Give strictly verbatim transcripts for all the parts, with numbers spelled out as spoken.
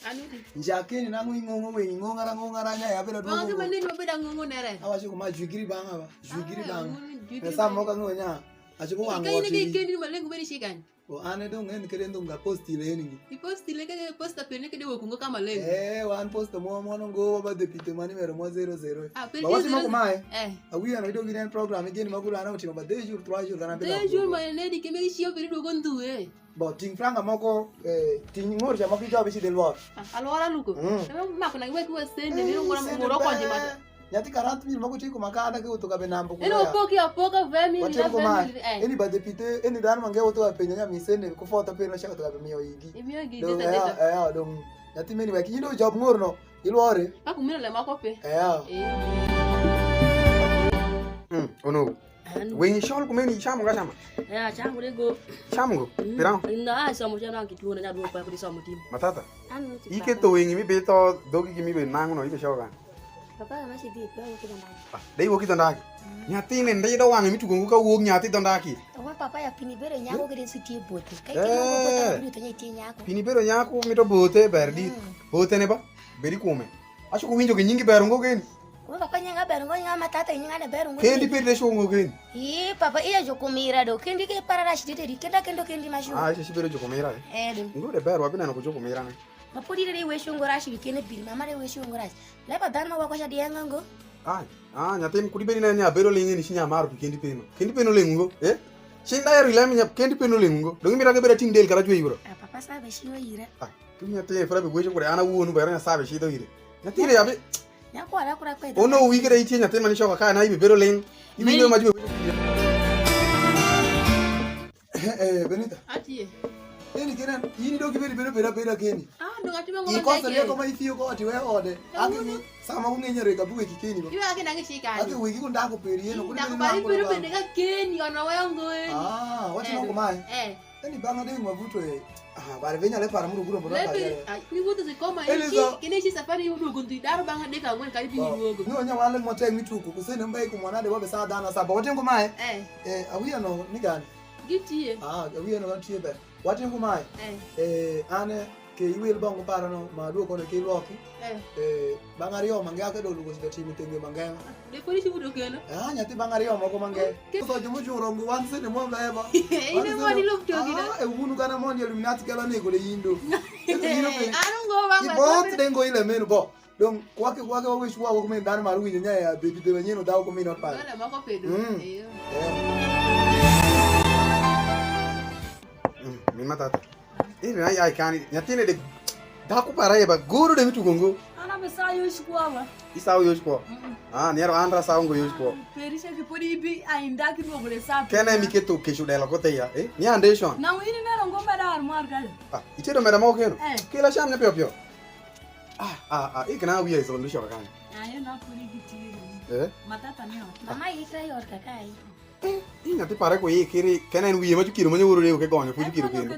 Anudi. Njakeni nang'o ing'ong'o weng' ing'ong'ara ng'ong'ara nya ya beda dwogo. Bang'e ma nini wabedo ang'ong'o nere? Awacho kuma jwigiri bang'a ba. Jwigiri bang'a. Jwigiri bang'a. Sa moko ang'o nya. Acho ko wang' wang'. Ikaine ke kendi malengo beri shikani. O ane dong' en kede ndong' ga post ile eni gi. I post ile ke post apene kede wok ngo ka malengo. Eh, wan post mo mo ngo ba de pite mani mero mo zero zero. Ah, pele. Ba watimo kumae. Eh. Awiya no idong' inen program igeni ma kulo ana utimo ba de jur trois jur kana bela. De jur ma ne di keme ki chiyo pele dwogo ndue. Bo ting' franga moko, eh, ting' ng'or ca moko ijobi ci de lwor. Ah, alwora luko. Mm. Ema mako na giwek wa sende, eh, biro ngora sende muro konje ma. Nyathi karat mil moko tiko makana ke utho kabe nambo. Eno kulo ya. Opoki apoka vemi. Watem ko mai. Eh. Eni badhe pite, eni dano mange utho kabe penya nya mi sende ko foto pe no shaka utho kabe miyo igi. Imiyo igi. Dong deta ya, deta. Ya, dong. Nyathi meni wek indo job ng'or no. Ilwore. Ka kumino le moko pe. Ya. Eh. Mm, ono. An. Weng'i col kumeni icamu ka cama? Eh, acamu de go. Icamu go? Mm. Pirang? Inda a somo cam nang kituo na nyadu pa kudi somo tim. Matata. An. Ike to weng'i mi be to dogi gi mi be nangu no ibe col kan. Papa ma ci di pe wo kida ndaki. Ah, dai wo kida ndaki. Mm. Nyathine ndido wang'e mi tugo ngo ka wuok nyathi dho ndaki. Wa papa ya pini bero nyako kidi su tie bote. Kai kidi ngo bote ma biro to nyai tie nyako. Pini bero nyako mi to bote ber di. Mm. Bote ne ba? Beri kume. Aco kuwinjo ki nyingi ber ngo geni. Kuma papa nyinga ber ngo, nyinga matata, nyinga ne ber ngo. Kendi pe de cungo geni. Ii, papa iya jukumira do. Kendi ke para rash dede di. Kenda kendo kendi ma cungo. Ah, ice ci bedo jukumira, eh? Eh, do. Ngo de ber, wabineno ku jukumira ne. Ma podi de we cungo rash wi kene bil, mama de we cungo rash. Leba dhano ma wako ca dienga ngo. Ai, ah, nyathim kudi bedi nene ni abedo linge ni ci nyamaro pi kendi peno. Kendi peno ling ngo, eh? Cing dayer ilem nya kendi peno ling ngo. Dongi mira ke bedo ting del kara jwe yuro. Ah, papa sa be shi ira. Ah, tu nyathim fura be gwecho kure ana wuonu bera nya sabe shi do ire. Nyathire yabe. Nyakwara kura kweda. Ono wigi da itie nyathim mani shoka ka na ibe bedo ling. Iwinjo ma jwe. Eh, eh, Benita. Atie. Eni kena, ini doki bedi bedo beda beda keni. Ah, ndo ngati ma ngoma. Ikosa leko ma ifiyo ko ati we ode. Aki ni sama ko ngenya reka buwe kikeni ba. Iwe aki nangi chika. Aki wigi ko ndako peri yeno. Ndako peri peri bende ka keni ono we ongo eni. Ah, wati moko mai. Eh. Eni banga de mavuto e. Ah, bare venya le para muru guro muru. Lepe, ni wuto se koma. Eni so. Kene shi safari yudo gundu daro banga de ka ngwen ka ibi ni wogo. Ni onya wale mo tek mi tuku kusene mbai kumwana de wabe sa dana sa. Ba wati moko mai. Eh. Eh, awiya no ni gani. Gitiye. Ah, awiya no gitiye be. Watim kumae. Eh. Eh, ane ke iwil bong para no ma duoko ne ke ilwoki. Eh. Eh, bang' aryo mange ake dolo gosi jatimi tenge mange. De kodi ci budo kelo. Ah, nyathi bang' aryo moko mange. So jumu juro ngu wan sene mo mbe ba. Ine mo ni lok togi da. Ah, e wunu kana mo ni Illuminati kelo ni gole yindo. Anu ngo bang'. Ibot dengo ile menu bo. Dong kwake kwake wa wech wa wa kumen dano mar winyo nya ya baby de manyen odaw kumin ot pare. Wala moko pedo. Mm. Eyo. Yeah. Mm, min matata. Ini na ai kani nyathine de dako para ye ba goro de mitugo ngo. Ana be sa yo shikwa wa. Isa yo shikwa. Mm. Ah, ni ero andra sa ngo yo shikwa. Peri se ki podi bi ai ndaki no bole sa. Kene mi keto kecho dela ko te ya. Eh, ni ande shon. Na wini mero ngo mera ar mar kale. Ah, itedo mera mo keno. Eh. Kela sham ne pio pio. Ah, ah, ah, ik na wiya iso lusho kan. Ayo na puri gitiri. Eh? Matata mio. Mama ikra yor kakai. Eh, inga ti pare ko ye kiri kenen wiye ma jukiro ma nyoro reo ke gonyo fu jukiro kendo.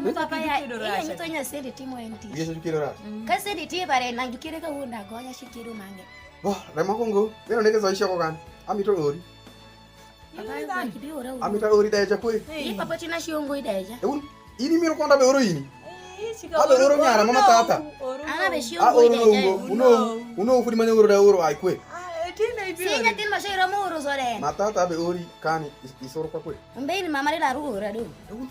Mama ya, iya mito nya sende timo enti. Wiye jukiro ra. Ka sende ti pare na jukire ka wunda gonya shikiro mange. Bo, remo kongo. Pero ne ke so isho ko kan. Amito ori. Amita ori daja kwe. Ii, papa tina shiongo i daja. Eun, ini miro konda be oro ini. Abe oro nyara mama tata. Ana be shiongo i daja. Uno, uno ufudi mane oro da oro ai kwe. Si nyatin ma shiro mo oro sore. Matata be ori kani isoro kwa kwe. Mbe ini mama ri daru ora do. Eun,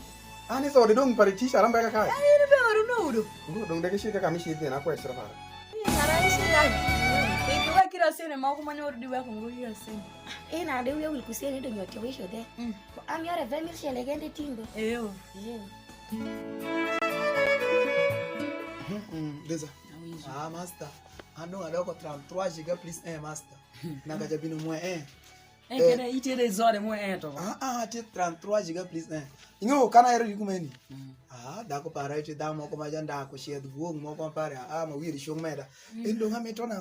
ani sode dong pare tisha ramba ka kai. Ini be oro no udo. Ngo dong deke shika kami shite na kwa sira para. Ni ngara shira. Eki wa kira sene ma kuma nyoro di wa kungo kira sene. Ena de wiya wil kuseni do nyoti wisho de. Mm. Ko am yore ve mil shele gende tindo. Eyo. Eyo. Mm, mm, Deza. Ah, master. Ando adoko trente-trois giga plus un, master. Na gaja bino mwe un. Eh, kene ite de zore mwe un to. Ah, ah, ti trente-trois giga plus un. Ingo kana ero di kumeni. Mm. Ah, dako para ite damo moko ma janda ko shed guog moko pare, ah, ma wiri shong meda. Mm. Endo ngame to na.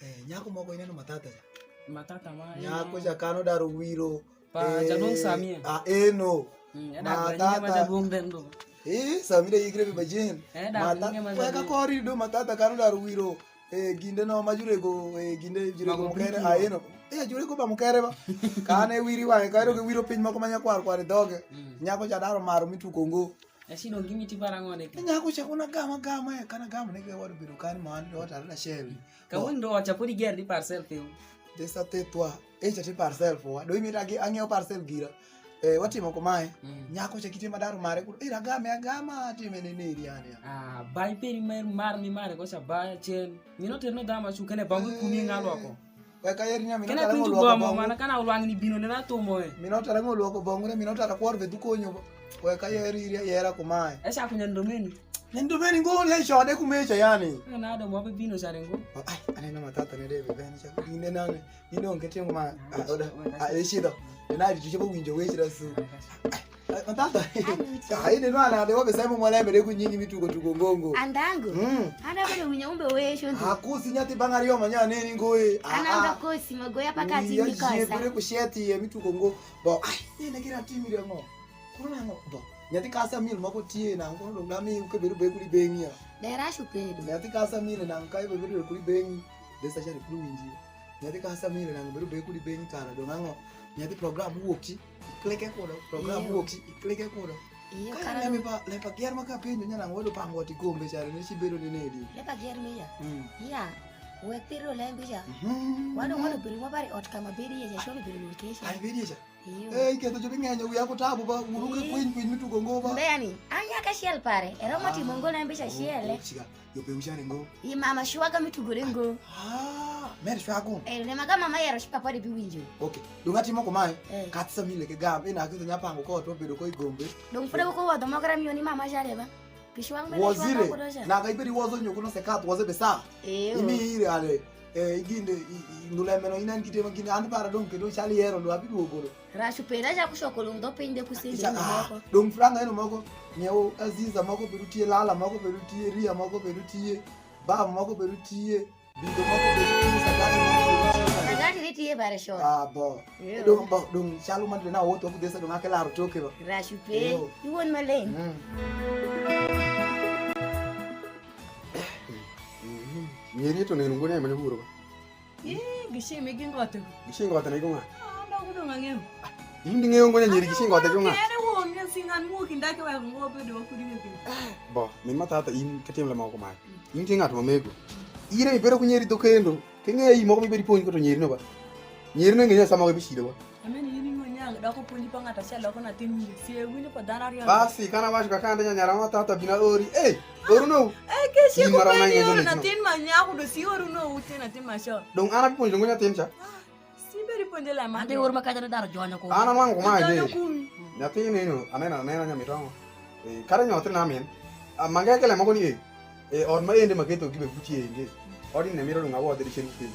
Eh, nyako moko ineno matata ca. Matata ma, eh, nyako ca kano daro wiro. Pa, eh, jadong Samia. Ah, eno. Mm, ena matata. Jadong dendo. Eh, Samia de yigre bi bajen. Eh, da, matata. Weka kori do matata kano daro wiro. Eh, ginde no ma jurego, eh, ginde jurego mukere, ah, eno. Eh, jurego ba mukere ba. Kane wiri wange, kane ke wiro piny moko ma nyakwar kwar i dhoge. Mm. Nyako ca daro maro mituko ngo. Esi dong gimi ti para ng'one ke. Nyako cha kuna gama gama e, kana gama ne ke wadu bedo kani ma wan do tare na sheri. Ka wun do cha podi ger di parcel piu. Desa te twa. E cha ti parcel po wa. Do imi ta gi ang'eyo parcel gira. Eh, watimo kumae. Mm. Nyako cha kite ma daro mare kulo. Ira gama ya gama time ne ne iri yani. Ah, bai peri mer mar mi mare ko cha bai chen. Mino terno dama chu kene bangu kumi ngalo ko. Weka yeri nya mino tara ng'o lwoko bongo. Kena kwinjo gamo mana kana ulwang' ni bino ne na tumo e. Mino tara ng'o lwoko bongo ne mino tara kwor ve dukonyo. Weka yeri iri yera kumae. Esa kunya ndomeni. Ndomeni ngo ne shode kumecha yani. Na do mo be bino sare ngo. Ai, aneno matata ne de be ben cha. Inde nane. Ni dong ketimo ma. Ah, oda. Ah, e shida. Na di tuche bo winjo weche da su. Matata. Ai, ni nwana de wabe sai mo mole be de ku nyingi mitugo tugo ngongo. Andangu. Mm. Anda bado winyo umbe we shondi. Akusi nyati bangari yo manya neni ngoe. Ananga kosi magoya paka timi kosa. Bere ku sheti ye mitugo ngo. Bo, ai, ni na gira timi de ngo. Kuna ngo. Bo. Nyati kasa mil mako tie na ngo dong dami ke bedo be kuli bengi ya. Dera shu pedo. Nyati kasa mil na kai be bedo kuli bengi. Desa shari kuli winji. Nyathi ka Samira nang bedo be kudi bengi kara dong ango. Nyathi program wuok ci iklike kudo, program wuok ci iklike kudo. Iyo kara. Kara leme pa lepa ger ma ka penjo nyana ngwedo pango ti gombe chare ne ci bedo ni nedi. Lepa ger mi ya. Mm. Ya. Wek piro lembi ja. Mhm. Wado wado biri mo bari ot kama bedi ye ja shobi biri location. Ai bedi ye ja. Iyo. Eh, iketho jo bing'enyo wiya ku tabu ba, wuru ke kwiny kwiny mitugo ngo ba. Mbeni, an nyaka achiel pare, eromo timo ngo na mbica achiele. Chiga, yo pe ucane ngo. I mama shwaga mitugore ngo. Ah, mer shwago. Eh, ne maga mama yero shi papa de biwinjo. Okay, dunga timo kumae, eh. Kat Samile ke gam, ina kitho nyapango ko to bedo ko igombe. Dong fuda ko wadho mokra miyo ni mama jale ba. Wazire, na ga ibedi wazo nyo kuno se kat waze be sa. Eyo. Imi ire ale, eh, iginde, i, i, nduleme no inen kite ma ginde, an para dong kendo chali yero ndo abi duogo lo. Rachu pera ja kushoko lum do piny de kusindi moko. Dong franga eno moko, nyewo Aziza moko bedo tie, Lala moko bedo tie, Ria moko bedo tie, Baba moko bedo tie. Bido moko be nitie, sagati moko be nitie. Sagati nitie pare shon. Ah, bo. Yo. Dong, bo, dong, calo man na woto ku desa dong ake laro toke ba. Rashu pe. Yo. Iwon maleng. Mm. Mhm. Nyeri to neno ngone ma nyaburo ba. Eh, gishimi gingote. Gishingo tena igonga. Ah, ndo kudo ngangeo. Indi ng'eyo ngo nyanyiri gisingo te junga. Kere won ne singan mo kinda ke wa ngo bedo wa kudi ke. Bo, min matata in ketim le moko mai. In ti ng'at mamego. Ire ibedo ku nyeri dho kendo. Ke ng'eya i moko mibedi puonj ko to nyeri no ba. Nyeri no ng'eya sama ko bishida ba. Amen, in ngo nyang doko puonj pa ng'at achiel doko na tin nyiri. Sie wini pa dhano ariyo. Basi kana wacho ka kande nyanyara matata bina ori. Eh, oru no. Eh, ke si ko penyo na tin ma nyaku do si oru no ute na tin ma sho. Dong ana puonjo ngo nyatin cha. Si bedi puonjo la ma. Ande wor ma kaja daro jonyo ko. An anwang'o kumae ni nyathini no, aneno anena nya mitongo. Eh, kara nyothina min, ah, mange kele moko ni, eh, eh, ot ma ende ma ketho gibe buti ende. Odi ne miro dunga wodhe di chen kutin.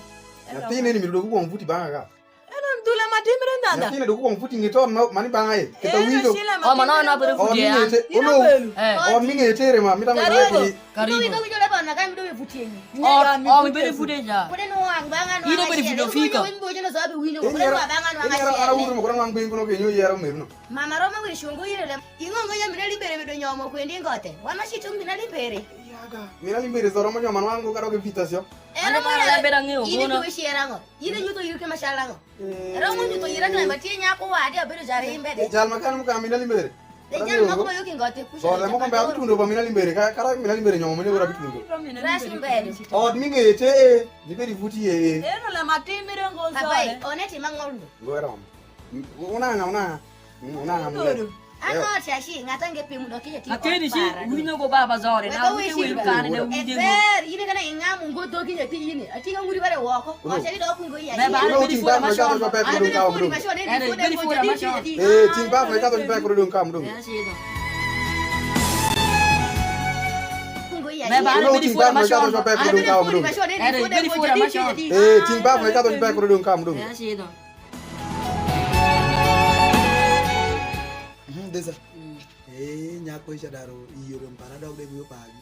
Nyathini ni miro dogu wong buti banga ka. Eno ndula ma timre ndanda. Nyathini dogu wong buti ngi ton ma, mani banga e. Ketho winjo. Oh, ma no, no, bedo buti ya. Ot mi ng'ete, ono, eh, ot mi ng'ete re ma, mitamo. Karibu. Karibu. Iko winjo leba na kami dowe vuti enyi. Ot, ot mi bede vuti ja. Kode no wang banga no. Ino bede vuti fika. Winjo no zabi winjo. Kode no banga no. Ina ara uru mo kora wang bingo no ke nyo yero merno. Mama Roma wi shungu ire le. Ingo ngo ya mine libere bedo nyomo kwendi ngote. Wan ma shitung mina libere. Yaga. Mina libere zoro mo nyoman wangu karo ke vita sio. Ero mo ya bera ngeo. Ini kuwe shiera ngo. Ine nyuto yirke mashala ngo. Romo nyuto yira klemba tie nyako wadi abedo jare imbe de. Jal ma kan muka mina limbere. De jal moko ma yo kingote kusha. Bole moko mbe abitundo ba mina limbere. Ka, kara mina limbere nyomo mene wura bitundo. Rashi mbere. Ot mi ng'ete e, ni bedi vuti e. Eno la matimire ngo zore. Papai, one ti mang'ol ndo. Ngora. Unanga, unanga. Mm, unanga mule. Ano chashi ng'ata nge pimo dok kinya ti. Ateni shi winyo go baba zore na winyo winyo kane na winyo. Eber yine kana ingamu ngo dok kinya ti yine. Ati ka nguri bare woko. Wacha ni dok ngo ya. Baba ana bidi fura masho. Ana bidi fura masho. Eh, tin baba ka to pe ko dong kam dong. Baba ana bidi fura masho. Bidi fura masho. Eh, tin baba ka to pe ko dong kam dong. Mhm, desa. Mm. Eh, nyako ica daro iyo dong para dok de miyo pagi.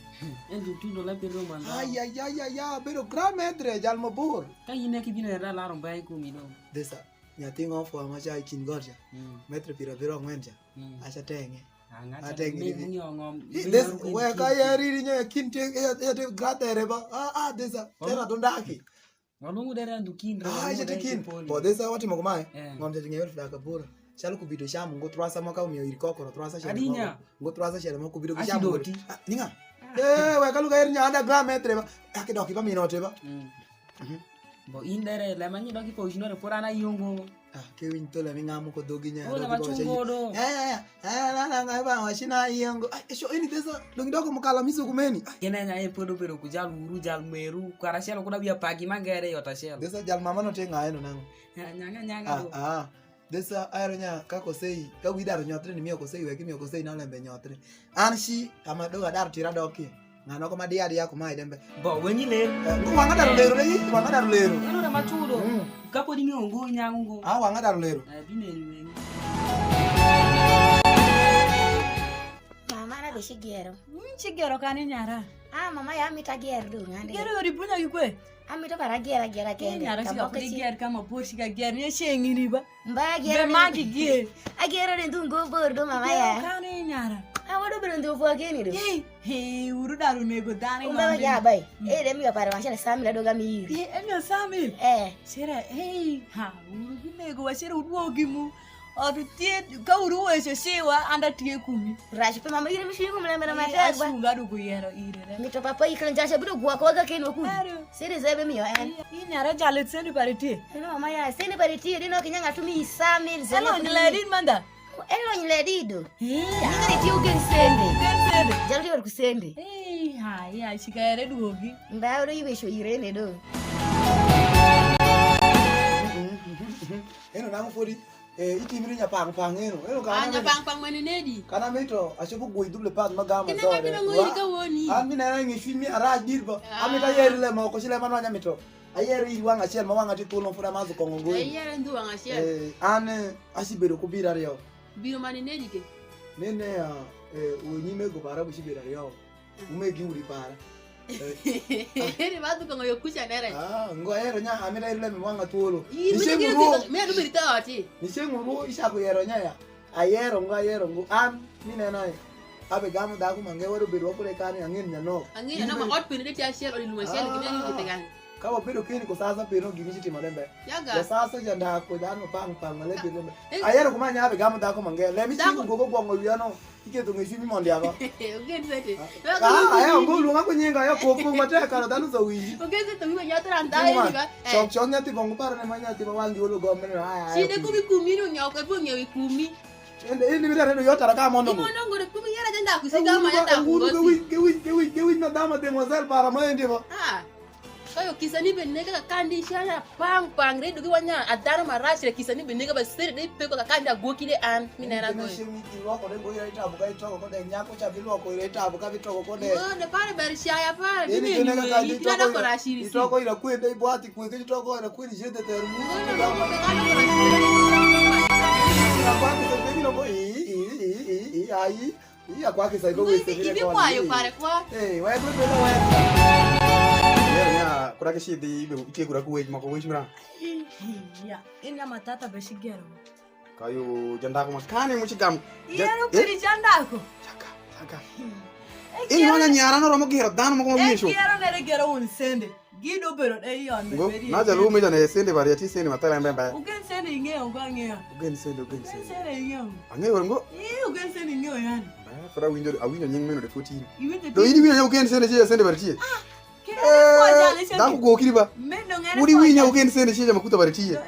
En tu tundo la pirro manda. Ay, ay, ay, ay, ay, bedo grand maître, jal mabor. Ka in eki bino era laro mbai kumi dong. Desa, nyathi ng'o fwa ma ca i kin got ca. Mm. Maître piero abiro ang'wen ca. Mm. Aca tenge. Ah, ng'at atenge ni ng'om. Des, we ka ya riri nya kin te, ya, ya te gratere ba. Ah, ah, desa. Tera dondaki. Walungu dere andu kin. Ah, ica ti kin. Bo desa watimo kumae. Eh. Ng'om cha ng'eyo fida kabura. Calu kubido cam ngo thrwasa mo ka umiyo iri kokoro thrwasa cele mo. Adinya. Ngo thrwasa cele mo kubido ki cam. Acidoti. Ah, ninga? Eh, wa kalu ka iri nya anda gra metre ba. Ah, kidok iba mino te ba. Mm. Mhm. Bo in dere le manyi doki po ushino re pora na yongo. Ah, ke winy thole mi ngamo ko dogi nya. Ole ma chungo do. Eh, eh, eh, na na ngai ba wa shina yongo. Ah, sho ini desa dong doko mukala miso kumeni. Ah. Kene nya e podo pero ku jal uru jal meru. Kara shelo kuda bia pagi mangere yota shelo. Desa jal mama no te ngaye no nango. Nyanga nyanga do. Ah, ah. Desa ayero nya ka kosei ka wi daro nyothre ni miyo kosei wek imiyo kosei na lembe nyothre. An ci ka ma dong adaro tira doki. Ng'ano ko ma dia dia kumae dembe. Bo wenyi ler. Eh, wanga daro lero dai, wanga daro lero. Ero na machudo. Mm. Ka podi mi ongo nyangu ngo. Ah, wanga daro lero. Eh, bineni wenyi. Mama na be shigero. Mm, shigero kani nyara. Ah, mama ya mita ger du ngande. Gero yori bunya gi kwe. Amito kara ager agera kende. Nyara shika pudi ger kama por shika ger ni ceng'ini ba. Mba ager. Be magi gie. Agero ni ndhu ngo bor do mama ya. Kani nyara. Awado bero ndhu fwa geni do. Hey, hey, uru daru nego dhani. Umba ya bai. Eh, demi yo pare mashale samila do gami iri. Eh, emi yo samil. Eh. Sira, hey, ha, uru ginego wa sira uduogi mu. Ot tye ka wuru weco ciwa, an atye kumi. Rac pe mama, in emi cwinyi kum lembe na matek ba. Asunga du kuyero ire re. Mito papa ikle njaca bino gwoko waga ken wakuni. Ero. Siri zebe miyo en. In yara jale sendi pare tye. Eno mama ya, sendi pare tye, dino kinya ng'atu mi isa mil zelo. Elony ledin manda. Elony ledido. Iya. Ninga ni tiyo gen sendi. Gen sendi. Jalo tiyo ku sendi. Eh, ha, ya, shika yare duogi. Mba oro iweco ire ne do. Eno nango fodi. Eh, itimri nyapang pang eno. Eno ka. Ah, nyapang pang mane nedi? Kana mito achopo gwe dule pan magama. Kina ka bino ng'iri ka woni. An mina na ngi shwi mi ara dir ba. Ah. Amita yeri le moko chile manwa nyamito. Ayeri wang achiel ma wang ati thulo fura mazu kongo ngoi. Ayeri ndu wang achiel. Eh, an eh, asibedo ku bira ryo. Biro mane nedi ke? Nene ya eh, unyime go bara ku chibira ryo. Umegi udi para. Eri ba dhuko ngoyo kucha nere. Ah, ngo ayero nya amina ile mi wanga thuolo. Ni chengu ro. Me du beri ta oti. Ni chengu ro isa ku yero nya ya. Ayero ngo ayero ngo an ni nena. Abe gamu da ku mange wado bedo kule kani angin nya no. Angin nya no ma ot pende ti achiel odi luma achiel gine ni kitegan. Ka wabedo keni ko sasa peno gini ci timore mbe. Yaga. Ja sasa ja nda ko dano pang pang male peno mbe. Ayero kuma nya abe gamu da ku mange. Le mi chengu go go gwongo yano. Iketho ng'e cwinyi mondo yago. Ogen sete. Ah, ayo, ngo luonga ku nyinga, ayo, kok kok matek, kara dhanu za winji. Ogen sete, wiwa nyathra ndai ni ba. Chok chok nyathi bongo paro ne ma nyathi ma wangi olo gombe ni, aya, aya. Shinde kumi kumi ni unyoko, ebo nyewi kumi. Ende, ende, mira, ende, yota raka mondo ngo. Mondo ngo, kumi yara jenda kusiga ma yata kugosi. Ke winy, ke winy, ke winy, ke winy, madama, demoiselle, para ma ende ba. Ah. Kayo kisa ni benega ka kandi shaya pang pang re dugi wanya adhara marash re kisa ni benega ba seri de peko ka kandi agwoki de an mi nena go. Shemi ki lwoko de go ira itabu ka itoko ko de nyako cha bi lwoko ira itabu ka bi toko ko de. Ngo de pare ber shaya pare ni ne ni ni da ko rashiri si. Itoko ira kwe de bwati kwe ke itoko ira kwe ni jede ter mu. Ngo de ko de ka ko rashiri. Ira kwa ki se de ni ko i i i i i ai. Iya kwa kisa iko wese. Ibi kwayo pare kwa. Eh, wa ebe bela wa. Yero nya kura ke shidi ibe itie kura ku wej moko wej mra. Ya, in ya matata be shigero. Kayo jandako ma kane mu chigam. Yero piri jandako. Chaka, chaka. In wana nyara no romo gero dhano moko ma wiye sho. Gero ne gero un sende. Gido bedo de yon. Ngo, na jaluo mi jane sende bari ati sende matara mbe mbe. Ugen sende ing'eyo ngo ang'eyo. Ugen sende, ugen sende. Ugen sende ing'eyo. Ang'eyo ngo. Ee, ugen sende ing'eyo yani. Ba, fara winjo, awinjo nying meno de fourteen. Iwinjo. Do ini winjo ugen sende je sende bari tie. Ah, kira kwa jale sende. Da ku go kiri ba. Meno ngere. Udi winjo ugen sende je makuta bari tie.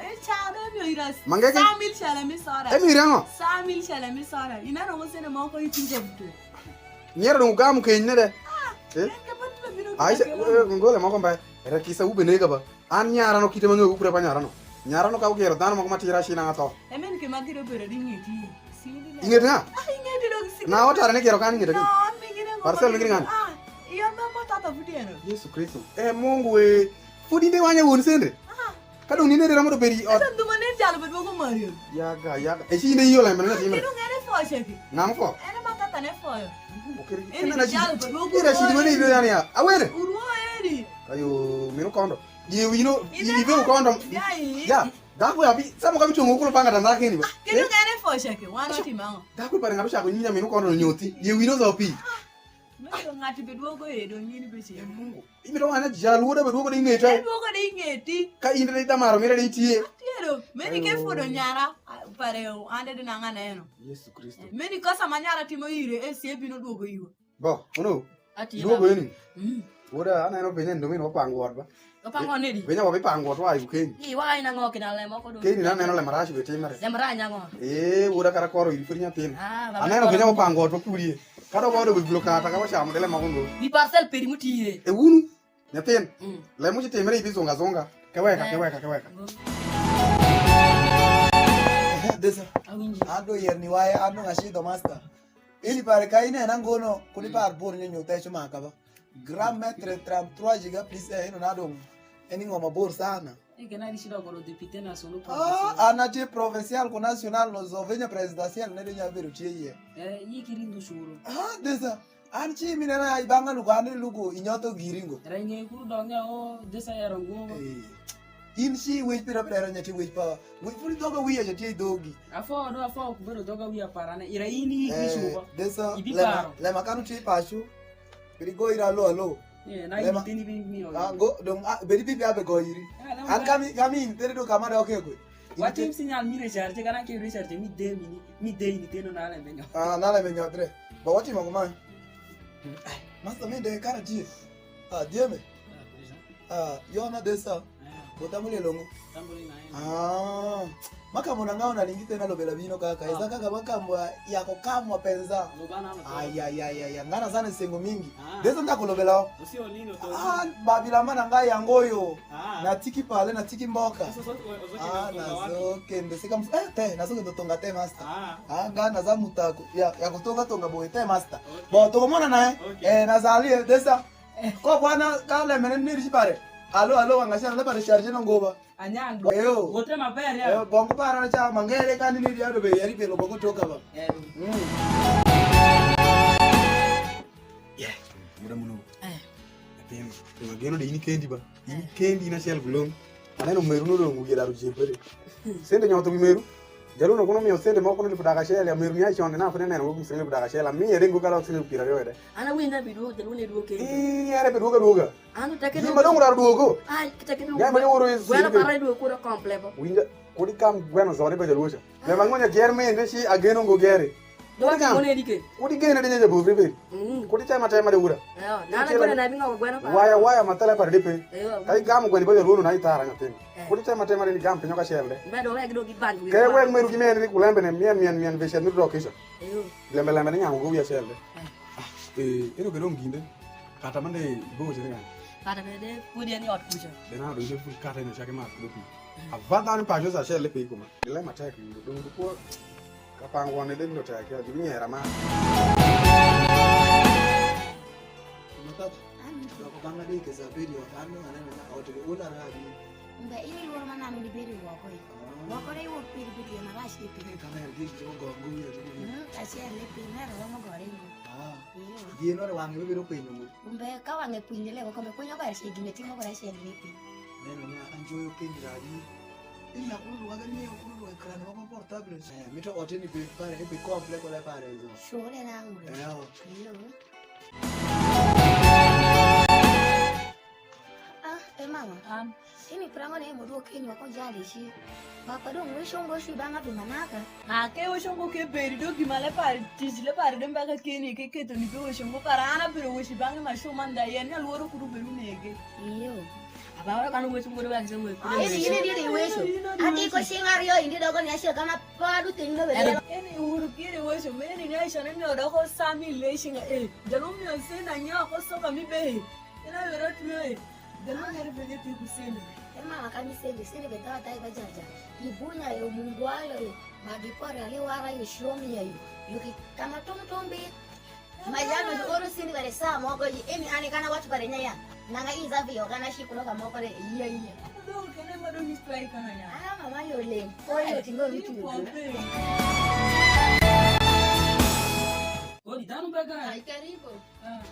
Mangeke. Samil shala mi sora. Emi rango. Samil shala mi sora. Inano ngo sende moko itingo mtu. Nyero dong ugamu keny ne de. Eh? Ai, ngole moko mba. Era kisa ube nega ba. An nyara no kite mang'eyo kukura pa nyara no. Nyara no ka ugero dhano moko matira shina nga tho. Emen ke magiro bero di ngeti. Ing'ete nga? Ah, ing'ete dong si. Na otara ne gero kan ing'ete. No, mingine ngo. Parcel mingine ngani? Ah, iyo mama tata fudieno. Yesu Kristo. Eh, Mungu we. Fudi nde wanya won sende. Ah. Ka dong ninde dera mondo bedi ot. Esa nduma ne jalo bedo ko Mario. Yaga, yaga. E ci inde iyo lembe na timre. Kino ngene fo cheki. Ngam fo. Ene ma tata ne fo. Okere. Ene jalo bedo ko. Ira ci duma ne ilo yani ya. Awere. Uruo eri. Ayo, mino kondo. Die wino, ibe kondo. Ya. Dako ya bi, samo ka bitungo kulo panga tanda kini ba. Kino ngene fo cheki. Wana timango. Dako pare ngaro chako nyinya mino kondo nyoti. Die wino zo pi. Mendo ng'ati be dwogo e dong in be cen. Mungu. Ibiro wane jal wuda be dwogo ni ng'eta. Dwogo ni ng'eti. Ka in re damaro mire ni tie. Tiero, meni ke fodo nyara. Pare ande di nanga neno. Yesu Kristo. Meni kosa ma nyara timo ire, e sie bino duogo iwa. Bo, uno. Ati duogo baba. Eni. Mm. Woda aneno penye ndo min wapango wot ba. Wapango nedi? Penye wabipango wot wa yu keni. Ii, wa ina ngo kina lemo ko do. Keni na neno le marashi be timere. Le marashi ngo. Eh, woda kara koro iri firi nyathina. Ah, baba. Aneno penye wapango wot ba kurie. Kada wado be bilo kata ka wachamo dele moko ndo. Bi parcel peri mutiye. E wunu. Nyathin, mm, lemu ci timre ibi zunga zunga. Keweka, eh, keweka, keweka. Ngo. Ehe, desa. Awinji. Ando yer ni waye, ando nga shidho master. Ili pare ka ine na ngono, kuli par bor nyo nyo techo maka ba. Grand maître trente-trois giga plus, eh, ino na dong. Eni ngoma bor sana. Eke na di shida goro député national. Ah, provincial. Ana tie provincial ko national no zo venya presidential ne de nya bedo tie ye. Eh, yi kiri ndu shuru. Ah, desa. An ci minena i bang'a lugo, an lugo i nyotho giri ngo. Renge kuru donge o disa ero ngo. Eh. In ci wec pira pira nya ti wec pa. Wec pudi dhoga wiya nya ti dhogi. Afo do afo ku bedo dhoga wiya parane. Ira ini i eh, shuba. Disa. Ibi lema, paro. Lema kanu ti pachu. Piri go ira lo lo. Eh, na lema, ini tini bi mi. Ah, go dong ah, beri bi bi abe go iri. Eh, lema. An kami kami in tere do kama do ke go. Watim signal mi recharge, kana ke recharge mi de mi, mi de ni teno na lembe nyo. Ah, na lembe nyo tre. Ba watimo kuman. Ai, master mi de kana die. Ah, die me. Ah, yo na de sa. Bota mule longo. Ah, maka mona ngao na lingi tena lobela bino kaka. Esa kaka maka mwa yako kamwa penza. Ay, ay, ay, ay, ay. Ngana sana sengo mingi. Desa ndako lobela. Ah, babila mana nga yango yo. Na tiki pale, na tiki mboka. Ah, na zo kende sika mf-, eh, te, na zo kende tonga te, master. Ah, nga na za mutako. Ya, ya kutonga tonga boy te, master. Bo tonga mona na, eh. Eh, na zali, eh, desa. Ko bwana ka le mene niri ci pare. Alo, alo, wanga sha le pare charge no ngoba. Anyang do. Eyo. Wote maber ya. Eyo, bongo para na cha mangere ka nini dia do be yari pelo bongo toka ba. Eh. Mm. Yeah, muda muno. Eh. Atem, to geno de ini kendi ba. Ini kendi na shel gulong. Aneno meru no dong wiye daru jebere. Sende nyoto wi meru. Jaluno kuno miyo sende moko ni elfu dak achiel, ya meru ni ai chon, na fine neno kum sende elfu dak achiel, amiye ringo kala sende elfu piero ariyo de. Ana winja biduogo, jaluno iduogo kendo. Ii, ere biduogo aduoga. An uteke duogo. Gima dong urar duogo. Ai, kiteke duogo. Gima dong uro is. Gweno para duogo kura komple bo. Winja, kodi kam gweno zone ba jaluocha. Me mangonya ger mende ci ageno ngo gere. Dwa kodi kam. Kodi gene de nyeja bovre be. Mm. Kodi chama tema de ura. Yo, nana gweno na bingo gweno pa. Waya, waya matala par de pe. Yo. Kai gamo gweno ba jaluono na itara nyathini. Eh. Kodi chama tema de ni gam pinyo ka chel de. Mbe do wek do gi bandu. Ke wek meru gi mene ni kulembe ne mien, mien, mien be chel ni do kisha. Yo. Lembe lembe ni nyango go wiya chel de. Eh. Ah, eh, ero gero nginde. Kata mande ibo chene ng'ani. Kata bende de podi en i ot kuca. De na do ise fu kata ino chake ma kudo pi. Ava dhano pa josa chele pe kuma. Ile matek ndo dong ko ka pang wone de ndo tek ya ju nyera ma. Matata. Ani. Loko banga de ke za video kan no ane na ot de ula ra bi. Mbe ini luoro ma nano ni bedo woko e. Woko de iwuok piny pi dwe marac ni piny. Ka ber gik jo go go wiye jo. Mm, achiel ni piny, mero romo gore ngo. Ah. Iyo. Gino de wang'e bibiro penyo mo. Mbe ka wang'e piny le woko mbe kunyo ber shi gine timo gore achiel ni piny. Neno nya anjoyo kendi radi. Ina kulu luwaga ni kulu luwaga kran woko portable. Eh, mito ote ni be pare, be complex wala pare zo. Shule na ngure. Eh, oh. Iyo. Ah, e mama. An. Ini prango ne mo duo kenyo ko jale shi. Papa dong we shongo shi banga bi manaka. Ah, ke we shongo ke beri do gima le par tic le par de mbaka keni ke keto ni pe we shongo par ana biro we shi banga ma shoma nda yen na luoro kudu beru nege. Iyo. Aba ora kanu we shongo de ba shongo. Ini ini di we sho. Ati ko shingar yo indi dogo ni ashe kama padu tingo bere. Ini uru kire we sho meni ni aisha ne mi odoko sami le shinga eh. Jalum yo sina nya ko soka mi be. Ina yore tuyo e. Dalo ng'ato penjo pi kusini. E mama ka mi sende, sende be dawa dai ba jaja. Ibunya yo mungwalo yo. Ma gipore ali wara yo shiomi ya yo. Yo ki kama tum tum bi. Ma yano yo oro sindi bare sa moko yi. Emi ane kana watu bare nyaya. Nanga inza vi yo kana shi kuno ka moko re iya iya. Ndo kene ma do ni try kana ya. Ah, mama yo le. Ko yo tingo vitu. Kodi danu baga. Ai karibu. Ah,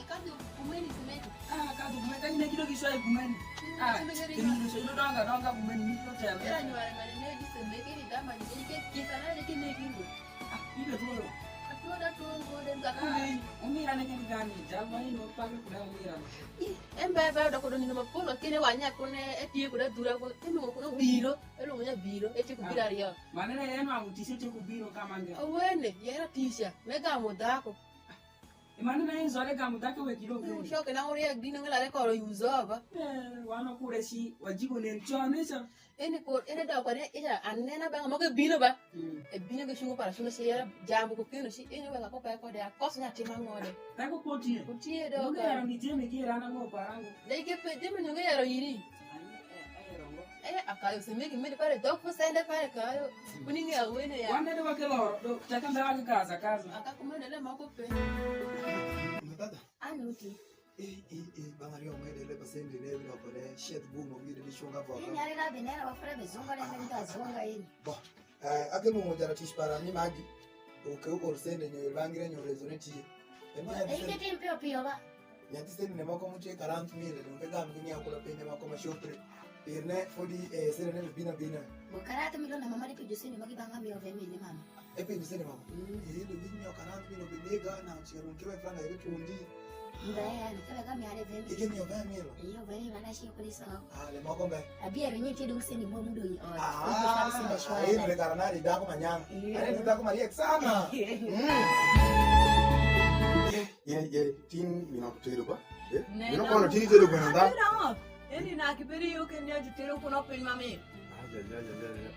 kadi kumeni kumeni. Ah, kadi kumeni. Kadi neki dogi shwai kumeni. Ah, kini ndo shwai donga donga kumeni ni ko tena. Era ni wale mane ne di se meke ni dama ni ke kita na neki neki ndo. Ah, ibe tulo. Atuoda tuongo de ngakuli. Umira Gani, jal ma ino pake kuda wira. Ih, en be, be doko dong' nindo ma pol, kene wa nyakune etye kuda dhura ko, elwongo kuda biro, elwongo nya biro, etye ku biro aryo. Mane na en wang' tic etye ku biro ka mange. Awene, yera tica, me gamu dhako. E mane na en zole gamu dhako wek idong' kuni. Shoke na uriek dino ngelare koro yuzo ba. Eh, wan wakure ci, wajibo nen con, ne ca. Eni kor, eni dok kode, ica anena bang' moko ebino ba. Mm. Ebino gicungo para cungo ci yero jambu ku keno ci, eni weka ko pe kode, akos nya tim ang'ode. Pe ko po tie? Ko tie do. Nungo ka yero ni jemi ki rana ngo para ngo. Dai ke pe, jemi nungo yero yiri. Ayi, eh, ayero ngo. Eh, akayo se megi mede pare dok fu sende pare kayo. Mm. Kuni nge awene ya. Wan de wa ke loro, do, taka ndawa ke kaza, kaza. Aka kumene le moko pe. Matata. Anuti. Eh, eh, eh, bang' aryo mede le pasenti ne bilokore, sheth bu mo gide ni cunga boka. Ini ari la binera wa fere bezonga le mendo azonga ini. Bo, eh, ake mo jara tic para ni magi. O ke o sende nyo bang' gire nyo rezo ne tie. E ma ya. Ike tim pio pio ba. Nyathi sende ne moko mutie karant mile, dong' ke gam gi ng'eyo kula piny moko ma shopre. Pir ne fodi, eh, sende ne bina bina. Bo karant milo na mama di pe josende magi bang' amiyo ve mine mama. Epenjo sene mama. Mm. Iyudo gin miyo kanan mino binega na chiero kiwe franga iri tundi. Mbe, yani, kebe ka miare vemi. Ike miyo be milo. Iyo, vemi mana shi kuli so. Ah, le moko mbe. Abiero nyi ti dung seni mo mudonyi ot. Ah, ire kara nari dako manyang. Iyo. Are ni dako mariek sana. Mm. Ye, ye, tin mino tedo ba? Eh? Mino kono tin tedo gweno da? Eni na kibedi yo kenya jitero kuno piny mamin. Aja, aja, aja, aja.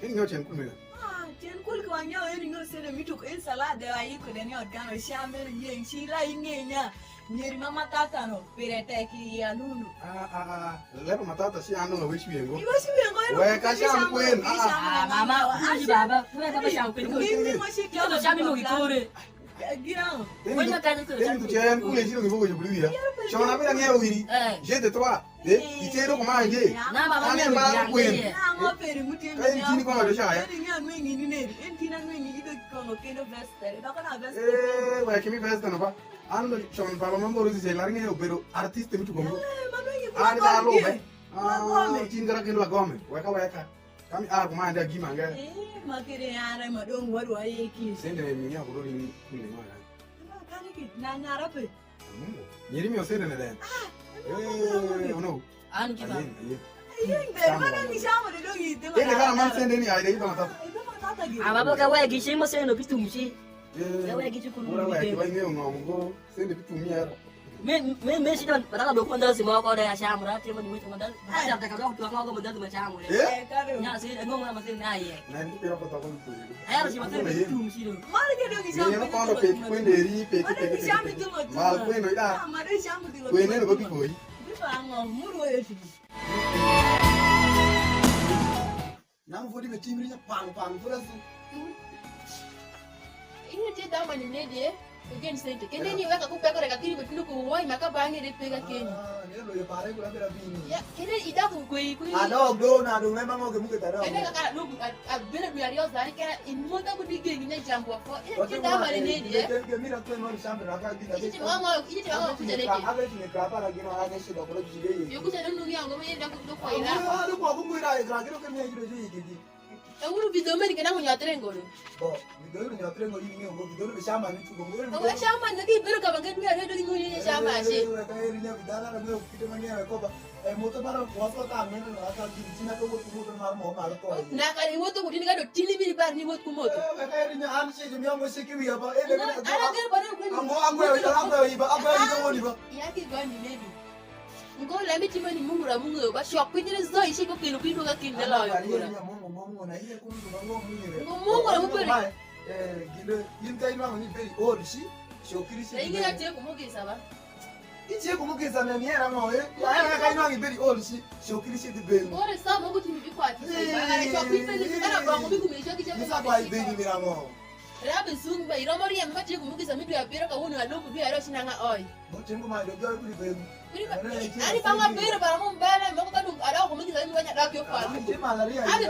Eni nyo chen kumina. Ah, chen kul ki wang'yo eni nyo sene mi tuk en salad de wa yiko de ni ot gano sham eni yeng shi la ing'enya. Nyeri ma matata no pire tek i alundu. Ah, ah, ah. Lebo matata si ando nga wechi yengo. Iwe shi yengo. We ka sham kwen. Ah, ah. Ah, mama, uji baba. We ka sham kwen. Mimi mo shi kyo sham mo gikore. Gina. Eni tu chen kule jiro ngi bogo jubuli wira. Shona bila nge wiri. Eh. Je de toi. Eh, itero kuma je. Na baba. Ane mba kwen. Ka en tini kwa ndo shaya. Eh, we kimi veste no ba. An do chon baba ma mboro si lar nge obedo artist mi tugo ngo. An da lo be. Ah, tin gara kendo la gome. Weka weka. Kami a kuma ande gima nge. Eh, ma kere ara ma dong waru aye ki. Sende mi nya ko ri ni ni ma. Kani ki na nyara pe. Mungu. Nyiri mi osende ne den. Eh, ono. An ki ba. Ayen, ayen. Ayen be mana ni shamo de dong ite. Ende kana man sende ni ai de iba matata. Aba bo ka wegi shi mo sende no bitum shi. Eh. Ka wegi shi kunu. Ora wegi ba nge ngo ngo. Sende bitum yara. Me, me, me shi don, bara do ko ndasi mo ko de ya shamo ra ti mo ni mo ndasi. Ba ja ta ka do ko mo ndasi ma shamo. Eh? Nya si ngo mo ma sende na ye. Na ni pira ko to ko ni. Ayaro shi matendo bitum shi do. Mano ke dongi shamba. Ni ko pe kwende ri pe pe pe. Mal kwendo ida. Kwende no babi koi. Bipa ngo muru yo shi. Nang fodi be timri nya pang pang fodi asu. Ini ti dama ni medie. Again sente. Kende ni weka ku pekore ka kiri betundo ku woi maka bangi de pega keni. Ah, ni lo ye pare ku la bera bini. Ya, kende ida ku kwe ku. Ano do na do me mango ke muke taro. Kende ka kara no a bena du ario zari kera in mota ku dige ni ne jambo ko. Ina ti dama ni ne die. Ke mira ko no shamba na ka gina. Iti ti mama, iti ti mama ku jere ke. Aga ti ne ka para gina aga shi do ko jide ye. Yo ku jere no ni ango me da ku do ko ina. Ano ko ku ira ira gina ke me jide ye. E wun video meni kena ngunyothre ngoro. Bo, video ngunyothre ngoro ni ngoro video be shamba ni tugo ngoro. Ko shamba ni ki bero ka bangen mi ado ni ngoro ni shamba shi. Ka eri nya video na ngoro kite mang'eyo ko ba. E moto mara ko so ta ngene na ka ki tina ko ko moto mar mo mar ko. Na ka ni moto ko tin ka do tini mi bar ni moto ko moto. Ka eri nya an shi mi mo shi ki wi ba. E le na. Ana ger ba na ko. Ango ango ya ango ya ba ango ya ni ba. Ya ki ba ni ne. Ngo lembe timo ni Mungu ra Mungu yo ba shok piny re zo ishi ko kelo piny ka kinde loyo kura. Ngo Mungu ra Mungu re. Ginde yin ka inwang'o ni very old shi shokiri shi. Ingi na tie kumugisa ba. Itie kumugisa ne ni era mo e. Ya era ka inwang'o very old shi shokiri shi di ben. Ngo re sa mo kutimi bi kwati. Ba shok piny re zo kana bongo bi kumiri shok itie. Isa kwa ibe ni mira mo. Rabi zung ba iromo riembo ma tie kumugisa mi dwe abiro ka wuno aloko dwe aryo shi nanga oi. Motim kumalo joy kuli beng. Ani bang' abedo bara mo mbele moko ka dong' adoko kuma githawi mi wanya dok yo kwan. Abe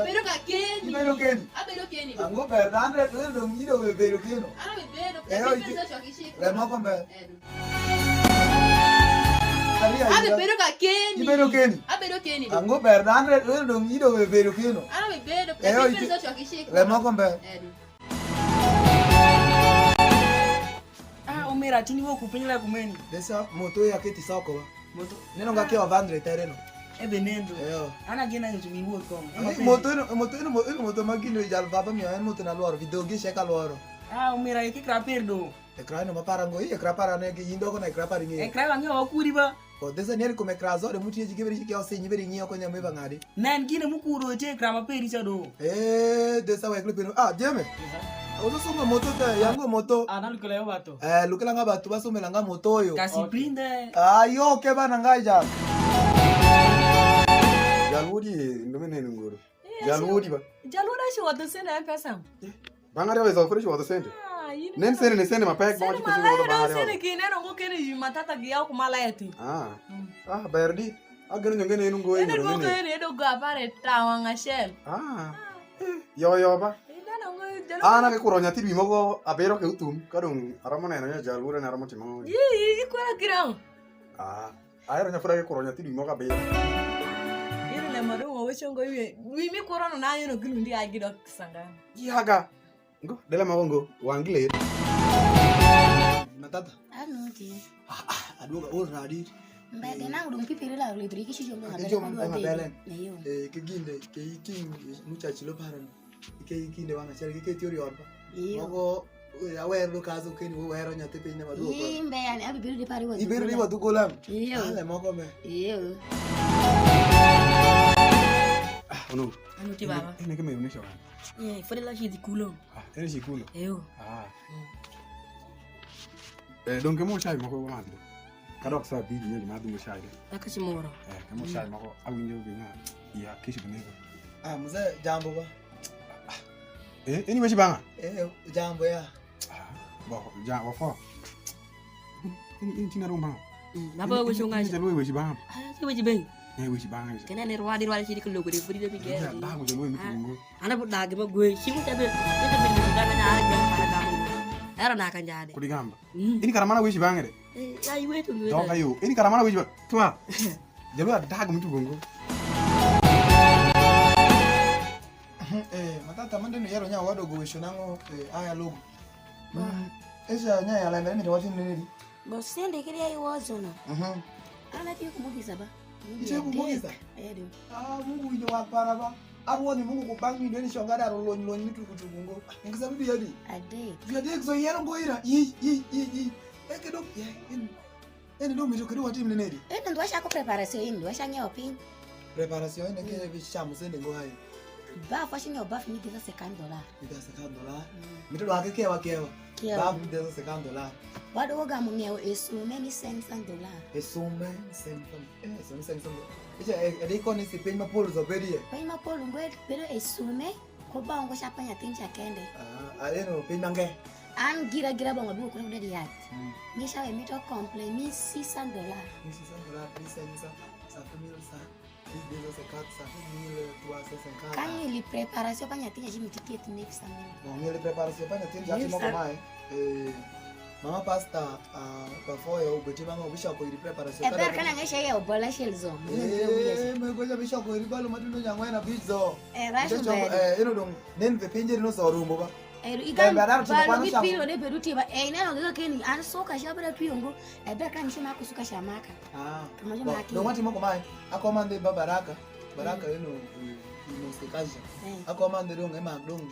bedo ka keni. Ibedo keni. Abedo keni. Ango ber dan re re dong ido we bedo keno. Ana be bedo. Eh, oi. Remoko mbe. Abe bedo ka keni. Ibedo keni. Abedo keni. Ango ber dan re re dong ido we bedo keno. Ana be bedo. Eh, oi. Remoko mbe. Ah, omera. Atini wo ku piny la kumeni. Desa moto ya keti soko ba. Moto. Neno nga ke ovandre tere no. Ebe nendo. Eyo. Ana gina yo mi wo kong. Ni moto eno, moto eno, mo-, eno moto ma gino jal baba mi en moto na lworo, video gi cheka lworo. Ah, umira iki kraper do. E kra no mapara ngo, e kra para ne gi yindo ko na kra para ngi. E kra ngi wa kuri ba. O desa ni ko me kra zo de mutie ji ke beri ki osi ni beri ngi ko nyame ba ngadi. Nen gine mukuro te kra ma peri cha do. Eh, desa wek le pino. Ah, jeme. Ozo songo moto te, yango moto. Ah, na lukela yo bato. Eh, lukela nga bato ba somela nga moto yo. Kasi prinde. Ah, yo ke ba na nga ja. Jaludi ndo mene ngoro. Jaludi ba. Jaludi shi wato sene pesa. Bang' aryo izo kore ci wodho sente. Ah, in nen sene ni sene ma pek, bang' ci kusi wodho bang' aryo. Sene ki neno ngo kene yi matata gi yaw kuma leti. Ah. Ah, ber di. Ageno nyo ngene en ungo. Ene ngo kene edo ga pare tawa ng'achel. Ah. Eh, yo yo ba. Ineno ngo jalo. An ake kuro nyathi dwi mogo abiro ke utum, ka dong' aromo neno nyo jal wure ne aromo timo ngo. Yi, yi, ikwera kiramo. Ah. Ahero nyathi dagi kuro nyathi dwi moko abiriyo. Iri lemo dong' waweco ngo iwe. Dwi mi kurono na yeno gilundi ai gidok sangani. Yaga. Ngo, dela moko ngo, wang' gi ler. Matata. Anuti. Ah, ah, aduoga or nadi? Mbede na udong' pipiri la ulidri ki chijo mo. Ati mabele chom kodwa mabele. Eyo. Eh, ke ginde, ke iting' muchachi lo parano. Ike i kinde wang' acel giketi yor ot ba. Iyo. Moko, eh, awero do kaso keni wero nyathi piny ne ma duoko. Ii, mbe yani, abibedo di pari wa. Ibedo di wa duko lam. Iyo. Ale moko me. Iyo. Ah, ono. Ano ti baba. Ene ke me unisha wan. Ye, fode la shi di kulo. Ah, ene shi kulo. Iyo. Ah. Eh, dong' kemo chai moko ma madhi. Kadok saa abich nyo madhi mo chai de. Aka ci moro. Eh, kemo chai moko awinjo gi nga. Iya, kishi binego. Ah, mzee, jambo ba. Eh, eni wechi banga? Eh, jambo ya. Ah, bo, ja, wafo. Ini, ini tina rumba. Mm, baba wechi unga. Ini jalu wechi banga. Ah, ci wechi beng. Eh, wechi banga. Kena ne rwadi rwadi ci di kulo gure buri de bige. Ba mo jalu mi tungo. Ana bu dagi ma gwe, shi mu tabe, mu tabe ni dana na ala gwe para gamu. Era na kanjade. Kudi gamba. Mm. Ini karamana wechi bang'e de. Eh, ya iwe tu nwe. Doka yo. Ini karamana wechi ba. Twa. Jalu adag mutu gongo. Eh, matata mande no yero nya wado go wecho nango, eh, aya logo. Mm. Esa nya ya lembe ni wati nini? Bo sende kiri ya iwozo no. Mhm. Ana tiyo kumugisa ba. Itiyo kumugisa? Edo. Ah, Mungu winjo wak para ba. Arwoni Mungu kubang' ni deni chonga daro lony lony ni tuku tuku ngo. Ngisa bibi yadi? Adek. Bibi adek so yero ngo ira. Yi, yi, yi, yi. Eke dok, ye, in. Eni dong' mito kadi watim ne nedi? Eni ndo wachako preparation, ndo wachako ng'eyo piny. Preparation ene ke bi chamo sende ngo hai. Baf, wachako ng'eyo baf ni dhi second dollar. Ni dhi second dollar. Mm. Mito dwa ke kewa kewa. Kewa. Baf ni dhi second dollar. Wadugo ga mo ng'eyo e sume ni seng seng dollar. E sume ni seng seng. Eh, sume seng seng dollar. Icha, eh, edi koni si piny ma polo zo bedie. Piny ma polo ngwe bedo e sume. Ko ba ngo cha pa nyathini cha kende. Ah, a eno piny mange. An gira gira bongo duko kuno kude di yath. Mm. Mi cha we mito complain mi six hundred dollar. Mi six hundred dollar, mi six hundred dollar, sa mil sa. This is a cut, sa mil tua sa sa cut. Kan ni li preparation pa nyathini ji mi ticket ni sa mil. Bon, ni li preparation pa nyathini ji mo mai. Eh, Mama Pastor, ah, before yo ubeti mama ubisha ko iri preparation. E ber kana ngesha ya obola shel zo. Eh, me goja bisha ko iri balo matundo nyang'wen abich zo. Eh, rash ber. Eh, ino dong nen ve pinje no so rumbo ba. Eh, igan balo mi pilo ne bedu ti ba. Eh, neno ga keni an so ka shabra piongo. E ber kan shima ko suka shamaka. Ah. Kama jo maki. No wati moko mai. Akomande ba baraka. Baraka ino, mm, ino se kaja. Eh. Akomande dong ema dong.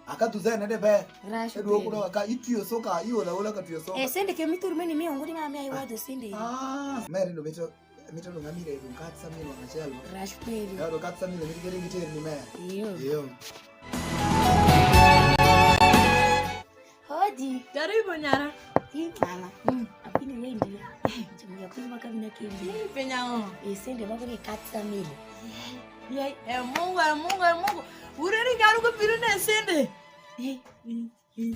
Aka tu zene de ber. Rash. Edu kudo ka itiyo soka, iyo la ola ka tiyo soka. Eh, sende ke mitur meni mi ongudi ma mi ayi wado sende. Ah, mere do mito, mito do ngamire do kat sa mil wang' achiel. Rash peli. Ya do kat sa mil mito kere ngi teri ni mere. Iyo. Iyo. Hodi. Karibu nyara. Hii mama. Mm. Apini wendi. Chumia kuma kabina kindi. Hii penya o. Eh, sende mako ni kat sa mil. Yai, e Mungu, e Mungu, e Mungu. Ureri garu ko piru ne sende. Eh, eh, eh.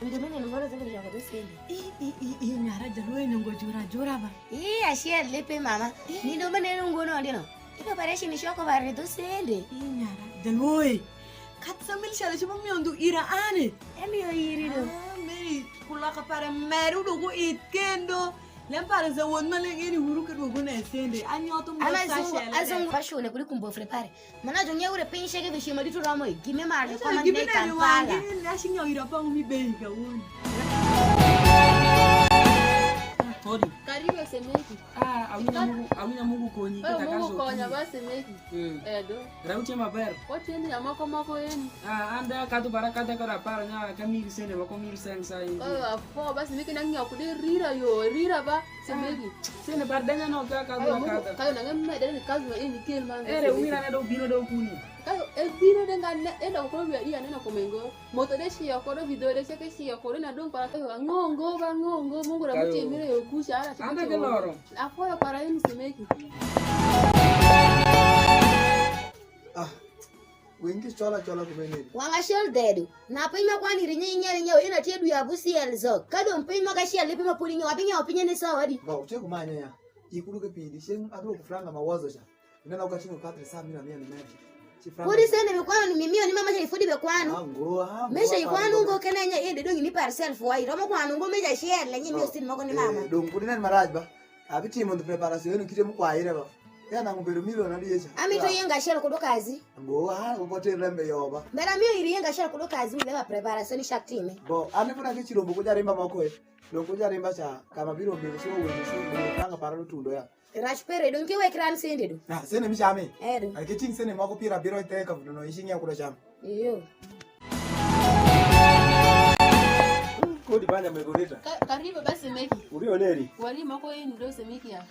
Ndio mimi nilikuwa nasema ni yako sende. Eh, eh, eh, eh, nyara jalwe ni ngo jura jura ba. Eh, ashia lepe mama. Eh. Ni ndo mene ngo no ndino. Ido bare shi ni shoko bare do sende. Eh, nyara jalwe. Kat samil shale shi mami ondu ira ane. Emi yo iri do. Ah, meri kulaka pare meru do go it kendo. Lem pare za won maleng eni wuru ke duogo na sende. Anyoto mo sa shele. Azungu pashone kuli kumbo fre pare. Mana jo nyeure piny shege be shima ditu romo e. Gime mar jo kama ne kan pala. Gime ne wangi, ne ashinyo ira pangu mi bei ka won. Karibu semeki. Ah, awinja Mungu, awinja Mungu konyi. Wewe kata Mungu kaso konya konyi. Basi semeki. Mm. Edo. Rauche maber. Wateni ya moko moko eni. Ah, anda katu bara kata kara para nya ka mil sene moko mil seng sa eni. Wewe apo basi miki na ng'yo kude rira yo, rira ba semeki. Sene bar denya no ka ka Wewe Mungu kata. Kayo na ng'em mede ni kazi ma eni kel man. Ere umira ne do bino do kuni. Kayo e bino de ngane endo ko wi iya neno komengo. Moto de ciyo kodo, video de ceke ciyo kodo, na dong' para kayo ang'o ngo ba ang'o ngo, Mungu ra mutimire yo kuca ara. Anda ke loro. Afoyo para yini semeki. Ah, wingi cola cola kumene. Wanga shel dedo. Na piny ma kwani rinye inye inye ina tie dwi abu siel zo. Ka dong' piny ma ka shel lipi ma pudi nyo, abinyo pinye ni so wadi. Ba, utie kumanya ya. Ikulu ke pidi, sheng abro kufranga mawazo cha. Ineno ka ting'o katre saa mia mia ni medi. Ci frank. Pudi sende mi kwano ni mimio ni mama cha ifudi be kwano. Ah, ngo, ah, ngo, Mesha ah, ikwano ngo. Ngo kena nya ende dongi ni par self wa iromo kwano ngo meja share le nyi mi No. Osin moko ni mama. Eh, dong pudi nen maraj ba. Abitimo the preparation yenu kite mukwaire ba. Ya nangu bedo milion adi yecha. Ami to yenga share kudo kazi. Ngo, ah, ngo bote lembe yoba. Mbera mio iri yenga share kudo kazi mi leba preparation shak time. Bo, ani pudi ake chirombo kujarimba moko e. Dong kujarimba cha kama biro miyo chiwo weche chiwo kanga para lutundo ya. Rac pere dong ki wek ran sende do. Na sene mi chame. Eh, do. Ai ke ting sene moko pira biro te ka vuno ishi nya kuda cham. Iyo. Kodi banya me gorita. Ka- Karibu basi meki. Uri oneri. Wari moko in do semeki ya.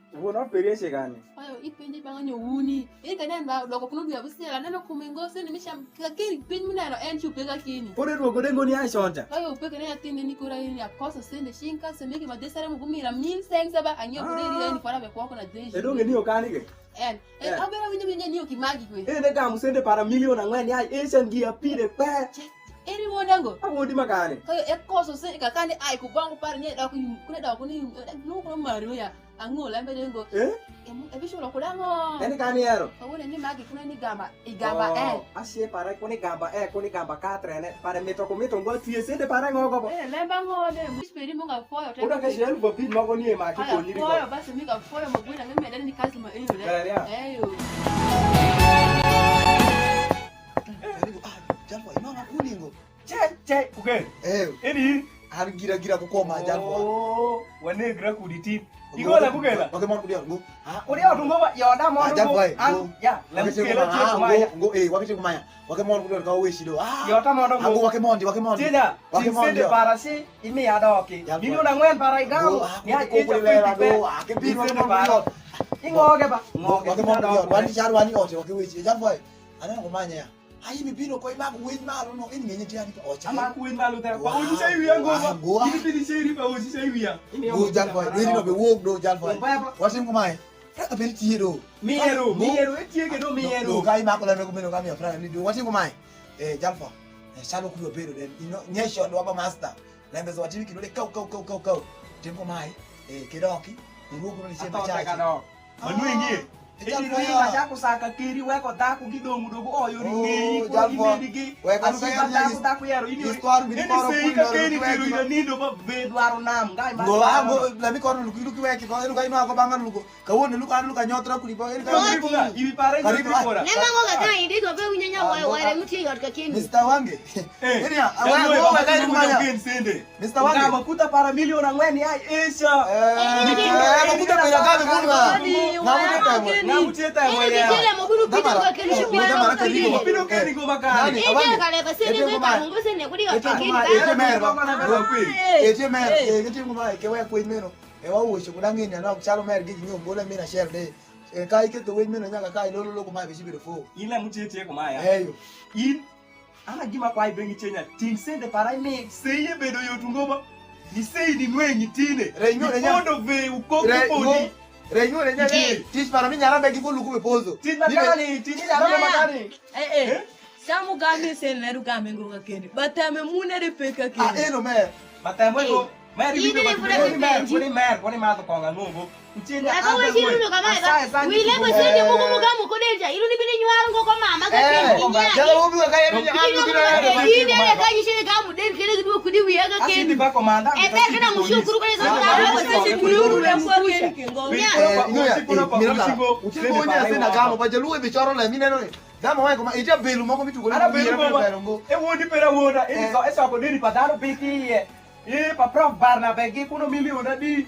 Wuon ot peri eche kanye? Oyo ipenje banga nyo wuni. Iri ka nen ba doko kuno dwi abusiel aneno kume ngo sene mi cham ka kiri piny mi neno en chu pega kini. Kodi dwogo de ngo ni ai choncha. Oyo pega ne atin ni kura ini akoso sende shinka semeki ma desare mu gumira mil seng saba anyo kude iri en fara be kwako na deji. E donge ni okani ke? En. E Eh. Abera winyo winyo ni okimagi kwe. E ne gamu sende para milion ang'wen ni ai eche ngi apire pe. Eri wonda ngo. Awodi makane. Oyo e koso sende ka kani ai ku bangu par nye doko yum kune doko ni yum. Nukuno mario ya. Ang'o lembe de ngo. Eh? Ebiculo kuda ang'o? Eni ka niero. Kawuono ni magi kuna ni gamba i gamba eh. Asie pare kuni gamba eh kuni gamba katrene pare mito ku mito ngo twie sende pare ngo gobo. Eh lembe ang'o de. Much peri mo ga foyo te. Uda ke shel bo pin moko ni e ma ki ko ni ko. Foyo basi mi ga foyo mo gwina ngi mede ni kazi ma eyo le. Eyo. Jalwa ino na kuningo. Che, che, kuken. Eh. Eni. An gira gira ku koma jan bo. Oh, wane gira kudi ti. Igola kukela. Wake mon kudia ngo. Ah, kudia tungo ba yoda mon ngo. Jan bo. Ya, la kukela che kumaya. Ngo eh, wake che kumaya. Wake mon kudia ka we shido. Ah. Yoda mon ngo. Wake mon di, wake mon. Tida. Wake mon di. Para si imi ya doki. Milion ang'wen para igamo. Ya, ko ko le la do. Ake bi mon mo. Ingo ke ba. Ngo wake mon kudia. Wani char wani ote wake we. Jan bo. Aneno kumanya ya. Ai mi bino ko imaku winy malo no in ngenye tiani pa ocha. Amaku winy malo te. Pa oji sai wiya ngo. Ngo. Ini bini sai riba oji sai wiya. Go jal boy. Winy no be wog do jal boy. Wasim kumai. Raka beri tiye do. Miyero, miyero etiye ke do miyero. Ka imaku la no kumeno ka mi afrana ni do. Wasim kumai. Eh jal boy. Eh chalo kuyo bedo den. Ino nyesho do ba master. Lembe zo watimi kidole kau kau kau kau kau. Tim kumai. Eh kidoki. Ndugu ni chembe chache. Manue ngie. Ejal ejal boy. Ejal boy. Chaku saka keri weko dhako gidong' dogo oyo ni ng'eyi ko gimedi gi. Weko asiba dhako dhako yaro ini. Eni sei ka keni kero ina nindo ma be dwaro nam. Ngai ma. Go ago la mi kono luki luki weki ko elu kai no ago banga lugo. Ka won luka luka nyotra kuli ba elu kai. Ibi pare nyotra. Nema ngo ga kai ndi go be unya nya wa wa re muti yot ka keni. Mister Wange. Eni ya. Awa go wa kai kumanya. Mister Wani. Nga makuta para milion ang'wen ya Asia. Eh, makuta pera gabe mun nga. Nga mute temo. Nga mute temo ya. Mabino keni go makani. Nani? Awa. Ete mer. Ete mer. Eh, ete mer. Eh, ete mer. Eh, ete mer. Ke wa kwe meno. E wa wucho kuda ng'ini anok chalo mer gi nyom bole mina share de. E ka iketo winy meno nyaka ka ilolo loko ma bichi bedo fo. In la mute tie ko maya. Eyo. In An agima kwa ibengi cenya ting sende para ime sei ebedo yot ngo ba ni sei ni nweng'i tine. Renyo renya. Pondo ve ukoko podi. Renyo renya. Tic para mi nyara be giko luku be pozo. Tic makani, tic nyara be makani. Eh eh. Samu gami sen leru gami ngo kakeni. Batame munere pe kakeni. Ah eno me. Batame ngo. Mer iwinjo ba kuni mer, kuni mer, kuni madho kong'a ng'ongo. Aka we ci rundo kama eka. Wile ko sende mugo muga muko denja. Iru ni bini nywar ngo ko mama ka kini. Jalo wubi ka yeri ni an bini na. Ine le ka ni shiri ga mu den kele du kudi wi aka kini. Asidi ba komanda. E be kana mu shukuru kale sa na ko se kulu kulu le mu kusha. Nya. Usiku na pa usiku. Usiku nya sina gamo ba jaluo bi choro le mine no. Gamo wa ko ma ija belu moko mitugo. Ara belu moko. E wodi pera woda. E so e so ko deni pa dano biki ye. Eh, pa Prof Barnabe gi kuno milion adi?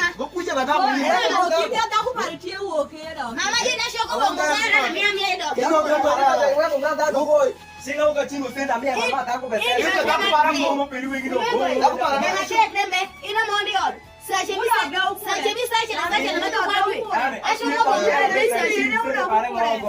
mama. Go kuja na damu. Eh, go kuja damu pare tie wo ke do. Mama, ina shoko bongo mara na mia mia do. Ino go para. Wewe ngada go. Sina uka tingo senda mia mama tangu bese. Ina damu para mo mo peri wengi do. Damu para. Mama, shek nembe. Ina mondi ot. Sache mi sache, sache mi sache na sache na mata kwa dwe. Asho ko ko dwe sache.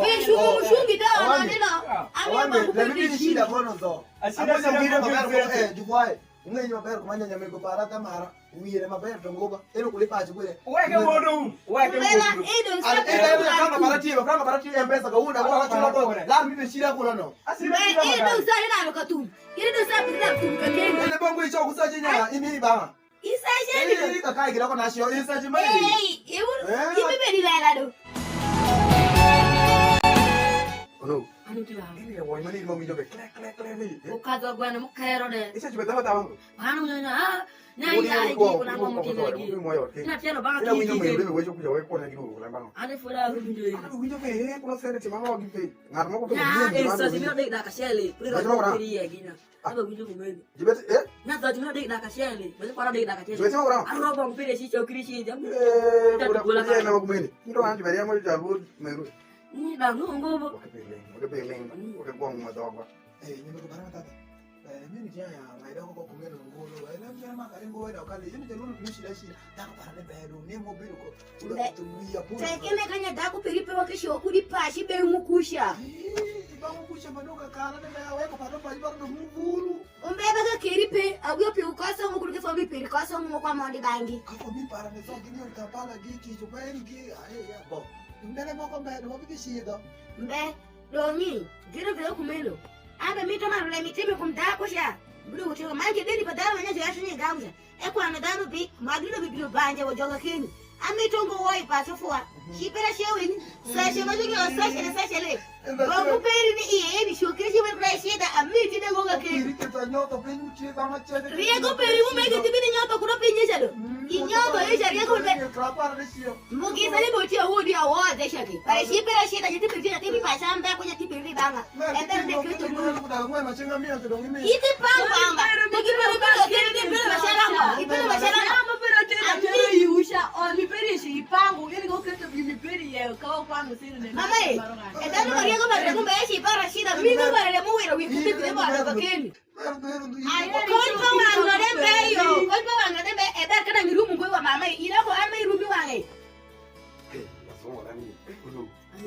Pe shugu shungi da na neno. Ami ba ku pe shida kono zo. Amo sa wire maber ko, eh, jukwai. Ung'e ni maber kuma nyanya mego para tamara. Wire maber to ngoba. Ero kule pacho kule. Weke mondo. Weke mondo. Ero kama para tiyo, kama para tiyo mpesa ka una kwa chula ko. La mi be shida kono no. Asira shida. Ero sa ina no katum. Ero sa pira tum ka kenda. Ene bongo icho kusaje nya imi ba. Isaje ni. Iri ka kai gidoko na sio, isaje ma iri. Ei, iwu, eh? Ibe be ni lela do. Ono. Anu ti ba. Ini ya woi mani mo winjo be kle kle kle ni. Ukazo gwana mukero de. Isaje be dawa dawa. Anu na na. Na ya igi kuna mo mukina igi. Na tielo ba ki. Ina winjo mo be wejo kuja wai kona gidu kuna ba. Ane fura winjo. Anu winjo be he kuna sene ti mama wa gipe. Ngat mo ko. Ya, isaje mi de da ka shele. Pura ko ri ya gina. Abe winjo kumeni. Jibet, eh? Na dhot mi odek dakika achiel, bende kwaro odek dakika achiel. Jibet mo ora. Arro bong pire shi chokri shi jam. Eh, ta boda gola kuja ka. Na kumeni. Ndo an jibet mo ja ruoth meru. Ni da ngo ngo bo. Wake piling, wake piling, wake gwong ma dogwa. Eh, ni ko bara tata. Eh, mi ni ya ya, mai doko ko kumeni ngolo. Eh, na mi ma kare ngolo da kale. Yini jaruoth ni shida shida. Dhako para ni bedo, ni mo bedo ko. Tek ene ka nya dhako peri pe wake sho kudi paci be mu kuca. Ih, iba mu kuca ma doka kala de be aweko paro paci baro do mu bulu. Umbe ba ka keri pe, awio pi ukoso mu kudi ke fo mi peri koso mu kwa mondi bangi. Ka fo mi para ne so gini yor Kampala gi ti jo ben gi, aye ya bo. Mbele moko mbe do bi sido. Mbe, dongi, gino veo kumeno. Ambe mi to ma rule mi timi kum dhako sha. Bulu utiko, man ke deni pa dhako ma nyajo ya shunye gamu sha. Ekwano dhanu bi, ma gino bibino banja wa joga keni. Amito ngo woi paco fwa. Ci pera ce weni, sace ma jogi wa sace na sace le. Bongu peri ni iye eni cokri ci wen rai cida amiti de ngo ga keni. Rieko peri mu mege tibini nyoto kuno pinye cado. Inyoto ye ca rieko be. Mugisa ni boti awodi awote caki. Pare ci pera cida ci tibini cida tibi paca mbe kunya tibini banga. Iti pang pamba. Ipele machala mo. Ipele machala mo. Mama e, e dhanu ma rieko ba rieko mbe ci para shida, mi ngo ba rieko mu wiro wi kuthi kuthi ba rieko keni. Kony pa wang' no de mbe yo, kony pa wang' no de mbe, e ber ka dang' irum ngwe wa mama e, ina ko an ma irumi wang'e.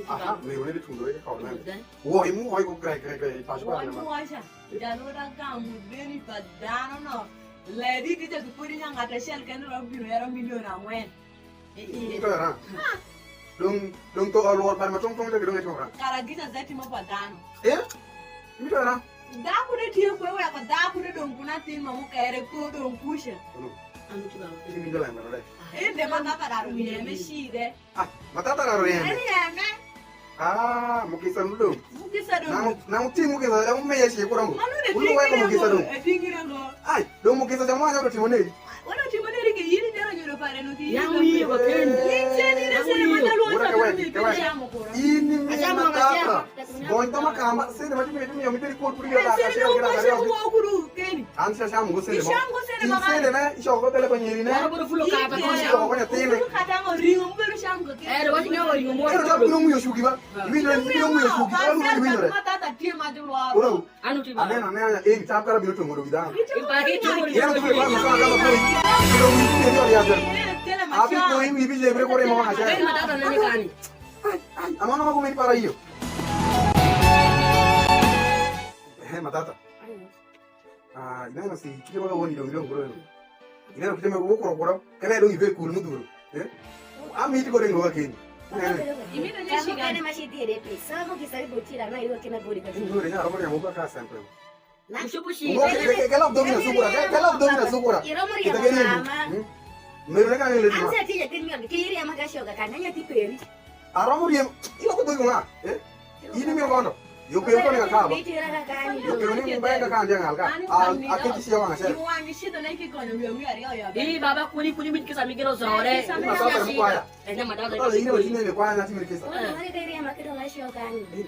Aha, mero ne bitundo e kawo nani? Woi mu woi ko grai grai grai pacho. Woi mu woi cha. Jalo da gamu deni pa dhano no. Ledi ti cha kipodi nya ng'at achiel kende ro bino yero milion ang'wen. Ito yara. Dong dong to alwor pan matong tong jagi dong ito yara. Kara gicha zeti mo pa dhano. Eh? Ito yara. Dhako de tye kwe weko dhako de dong kuna tin ma mukere ko dong kucha. Ito yara. Ito yara. Inde ma dhako daro wiye me shide. Ah, matata na riembe. Ariembe. Ah, mukisa nudo. Mukisa do. Na na uti mukisa ya ume ya shi kura ngo. Manu ne. Ulu weko mukisa do. E tingire ngo. Ai, do mukisa ja mwana do timone. Wala timone ri ke yiri jara nyodo pare no ti. Ya uye wa ken. Inje ni re sere mata luo sa ni pe ya mo kura. Ini mi matata. Bonto makamba sene mati mi mi mi ko kuri ya. Sere no ko sere ko kuru keni. An sha sham go sende mo. Isham go sende ma. Sende na isho go tele ko nyeri ne. Wala boro fulo kata ko. Isho go nyatine. Fulo kata ngo ringo mo bedo sham go. Eh, wati ne ringo mo. Ero ta kuno mu yosugi ba. Iwinjo ne kuno mu yosugi. Ero mu iwinjo ne. Matata tie ma jolo. Oro. Anu ti ba. Anena ne ya en ta kara bino to ngoro bidana. Iba ke to ngoro. Yero tu ba ma kama kama ko. Ero mu ni yo ya ta. Abi ko in ibi je bre ko re mo ha ja. Matata ne kani. Amana ma ko me para iyo. Eh, matata. Ah, ineno si kite ma kawoni dong idong bro. Ineno kite ma wuok kuro kuro, kene dong ibe kul mudhuro. Eh? Amiti ko dengo wakeni. Imito nye shiga. Kene ma shi dire pe. Sago ki sai botira na yo kena bori ka. Bro, nya robo nya mo ka sample. Na shubu shi. Kela dogi na sukura, kela dogi na sukura. Iromo ri mama. Meru ne ka ngele. Ansa ti ya tin mi ki ri ama ka shoga ka nanya ti peri. Aromo riem, ilo ko dogi nga. Eh? Ini mi kondo. Yo pe ko ni ka ba. Yo pe ni mumba ka kan dia ngal ka. A a ke ti sia wanga sel. Ii, baba, kuni, kuni mit kisa mi gino zore. Ni ma so pe mu kwaya. Eh, nyama dada. Ala ine ine ni kwaya na ti mi kisa.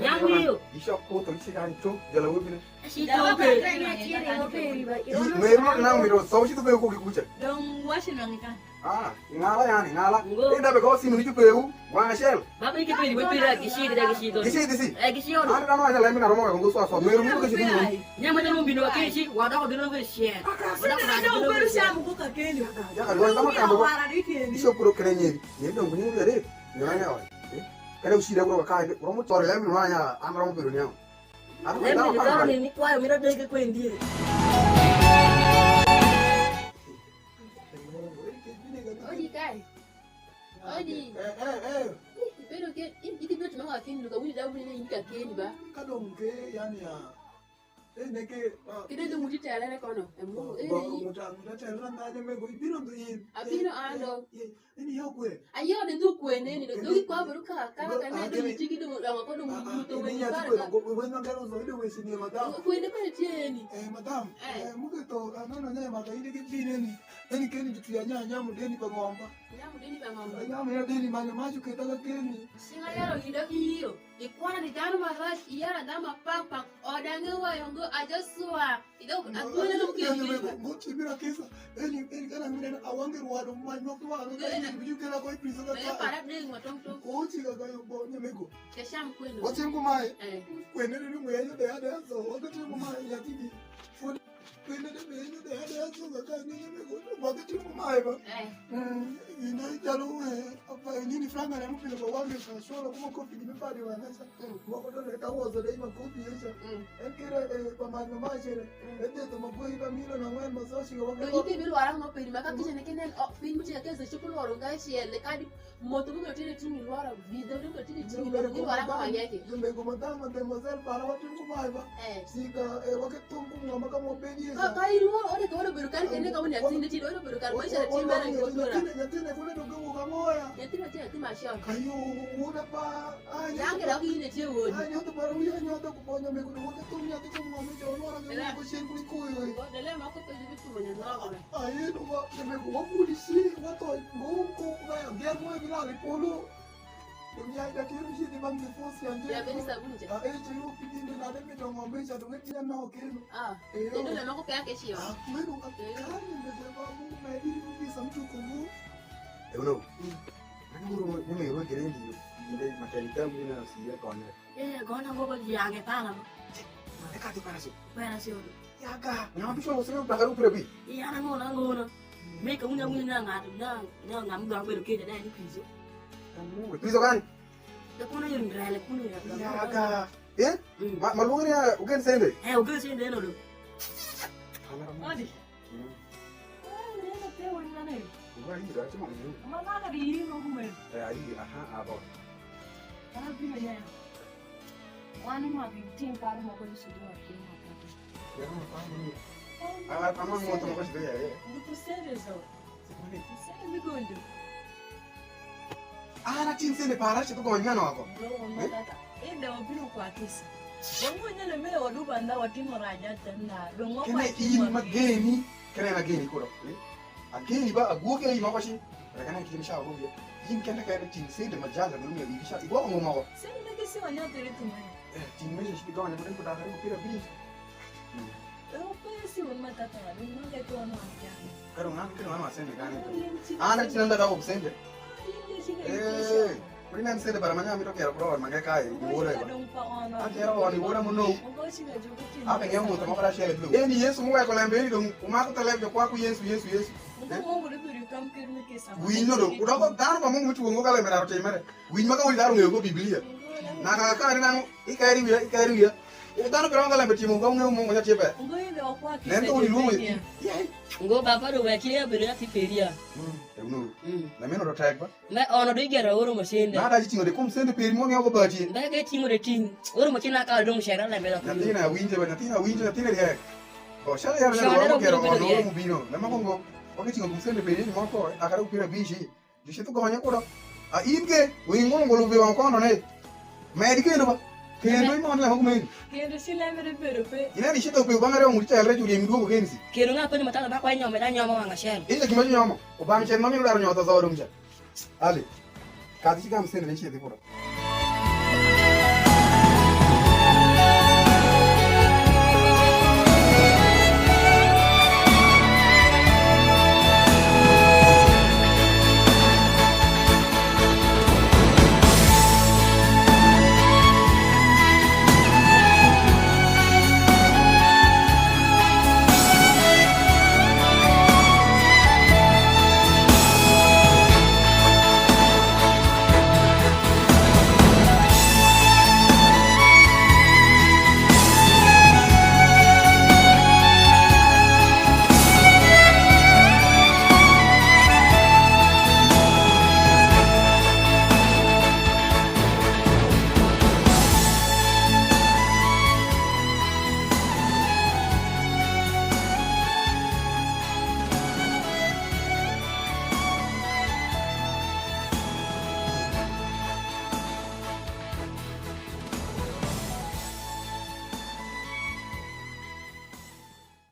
Nyamu yo. Isha ko to ishi kan to jala wubine. Shi to ke. Meru na mi ro so shi to pe ko ki kucha. Dong washi nangika. Ah, ngala yani, ngala. Ngo. Inda be ko simu ni jupewu, wang' acel. Baba, iki pili, we pili, gishidi, da gishidi. Gishidi si? Eh, gishidi. Ana dano aja lembe na romo ka gungu swa swa. Meru muru gishidi muru. Nyama dano bino wa keshi, wadoko bino wa keshi. Wadoko bino wa keshi. Shamu ko kakeli. Ya ka dwan kama kambo. Isho kuro kene nyeri. Nyeri dong kunyi muru yare. Nyama nyawa. Kane ushida kuro ka kande, romo tore lembe na nya, an romo biro nyawa. Lembe ni dano ni kwayo mira dege kwendi. Odi kai. Odi. Eh, eh, eh. Ibedo ke, in, in ibedo timo ka keni, ka wuni dabu ni in ka keni ba. Ka dong ke, yani ya. Eh, ne ke, ah. Kide dong muti tele ne kono. E mu, eh, ba, ne i- muta, muta tele na ndanye me go, ibino ndo in. Abino ando. Eh, eh, in yo kwe. Ayo de dhu kwene ni, dhu kwa buru ka, ka, ka ne dong tiki dong, dong ko dong muto we ni kare ka. Go, we na garo zo, ido we sini, madam. Kwene pa tieni. Eh, madam, eh, muke to, ah, no, no, ne, maka ide ke bine ni. Eni keni jutu ya nya, nyamu deni pa ng'omba. Nyamu deni pa ng'omba. Nyamu ya deni manyo machu keta ka keni. Singa yaro hido ki iyo. Ikwana ni dano marac, iyara dama pak pak, odange wayo ngo, aja swa. Idok atwele lo keni. Ngo tibira kisa. Eni, eni kana ngine awange rwado ma nyok wa. Eni biju kela ko ipriso ka. Para ding matong tong. Ko ti ga ga yo bo nyemego. Kesham kwendo. Watim kumae. Eh. Kwende ni ng'weyo de ade so. Watim kumae ya tidi. Kwende de be de ade so ga ka ni nyemego. Watim kumae ba. Eh. Mm, ina jalo we apa nini franga na mupilo ba wange sa sholo kuma kofi ni padi wa nasa. Mm. Moko to leta wozo de ima kofi yesa. Mm. En kira, eh, pa man ma chere. Mm. En de to ma gwe iba milo na ng'wen ma so shiga wa. Do yike bi lwara ngo piny ma ka kiche ne kinen, oh, piny muche ka kese chupu lwaro nga chiel, kadi moto mi tire tini lwara, vidho mi tire tini lwara, mi lwara ngo ma yeke. Jumbe go madam, mademoiselle, para watim kumae ba. Eh. Sika, eh, wake tum kumwa ma ka mo bedi yesa. Ka, ka ilworo, ode ka ode bedo kan kende ka wuni atin, tini ode bedo kan, maisha na timara nyotora. Nyathine, nyathine, kule dogo ka moya. Nyathine, nyathine, nyathine, mashon. Kayo, wuda pa. Yange dok in itye wodi. Anyodho bara wiya anyodho kubonya mego ni wake thum nyathi kum ng'om ni jolwora gi wako cen kuli kuyo. Dele moko pe gibi tumo nyandogo. Aye no wa mego wabudi si wato ngo ko ba ya ger mo bilal polo. Dunia ida tiru shi di bang di fosi anje. Ya beni sabunje. A e jiru pidin de na de mi dongo me sa dunga tiya no kenu. Ah. Eyo. Dele moko pe ake chiwa. Ah, mego ka kani mego ba mu me diri mu bisa mtu kumu. Euno. Ani muru ni me ro gere ndi yo. Inde matali tamu ni na si ya kone. Eh, gona ngo ba yange pana mo. E ka ti para so. Pana so. Ya ga. Na tu so so ba ka ru pre bi. Ya na ngona ngona. Me ka unya unya na ng'ato na na ng'ama dwa bedo kede na ni piso. Piso gani? Da kuna yun rale kuna ya. Ya ga. Eh? Mm. Ma ma luongo ni ya ugen sende. Eh, ugen sende no lo. Odi. Mm. Ah, neno te wani na ne. Wa yi da ti mo. Ma na ka di yi no kuma. Eh, ayi, aha, abo. Ana bino neno. Wan ma bi tim paro moko ni sudu wa tim moko. Ya ma pa mo. Ah, pa mo mo to mo ko ya. Ndu kusende zo. Kusende mi gondo. An ating' sende para, acidho gonyo ng'ano woko. Ndo wa matata. Inde wabino kwa kisa. Wang'o nyele me odu banda watimo raja tenda. Dong' wakwa. Kene in mageni, kene in ageni kudo. Eh? Ageni ba, agwoke i moko ci. Reka na kitim sha wonge. In kende kende ting' sende ma jala dong' ya ibi sha. Igwoko ng'o moko? Sende meke si wanyo tere tumani. Eh, ting' meke shi gonyo, kudin kudakari mupira bili. Hmm. Pero pesi un matata na dun manga to no andiamo. Kado ng'ano kelo ng'ano ma sende kani. Ana tinanda ka ok sende. Eh, kuri nan sende bara manya mito kero pro ma ngai kai wore. Akero on wore mo no. Abe ng'eyo mutho moko achiel e dwe. Eni Yesu muweko lembe ni dong' umako tho lembe kwa ku Yesu, Yesu, Yesu. Winyo do, udoko dhano ma Mungu mituwo ngo ka lembe daro timere. Winyo ma ka wodi daro ng'eyo go Biblia. Na ka ka ni nang'o, ikeri wiya, ikeri wiya. Dhano biro nga lembe timo ngo ng'eyo Mungu nyathi ber. Nen ka wodi luongo. Ngo baba do wek ya bere ya piperia. Mm, e unu. Mm. Na meno do tek ba. Me ono do igero oro mo sende. Na da ji tingo de kum sende peri mo ng'eyo ko bati. Mbe ke tingo de ting. Oro mo china ka dong shera lembe la. Nyathina winje ba, nyathina winje, nyathina riek. O shara yaro yaro mo gero ono oro mo bino. Na mo ngo. Oke tingo kum sende peri mo ko akara upira bishi. Jucidh gonye kudo. A in ke, wi ng'olo ng'olo wi wang' kondo ne. Medi kendo ba. Kendo imondo lemo kumeni. Kendo ci lembe de bedo pe. Ineno icidho pe bang' aryo ng'ut cel reco riemi duogo keni si. Kendo ng'a penjo matata ba kwa inyome da nyoma wang' acel. Ile gima nyomo. Obang' cen ma mino daro nyotho dho dum ca. Ale. Kadhi ci gam sene ne ci dhi kuro.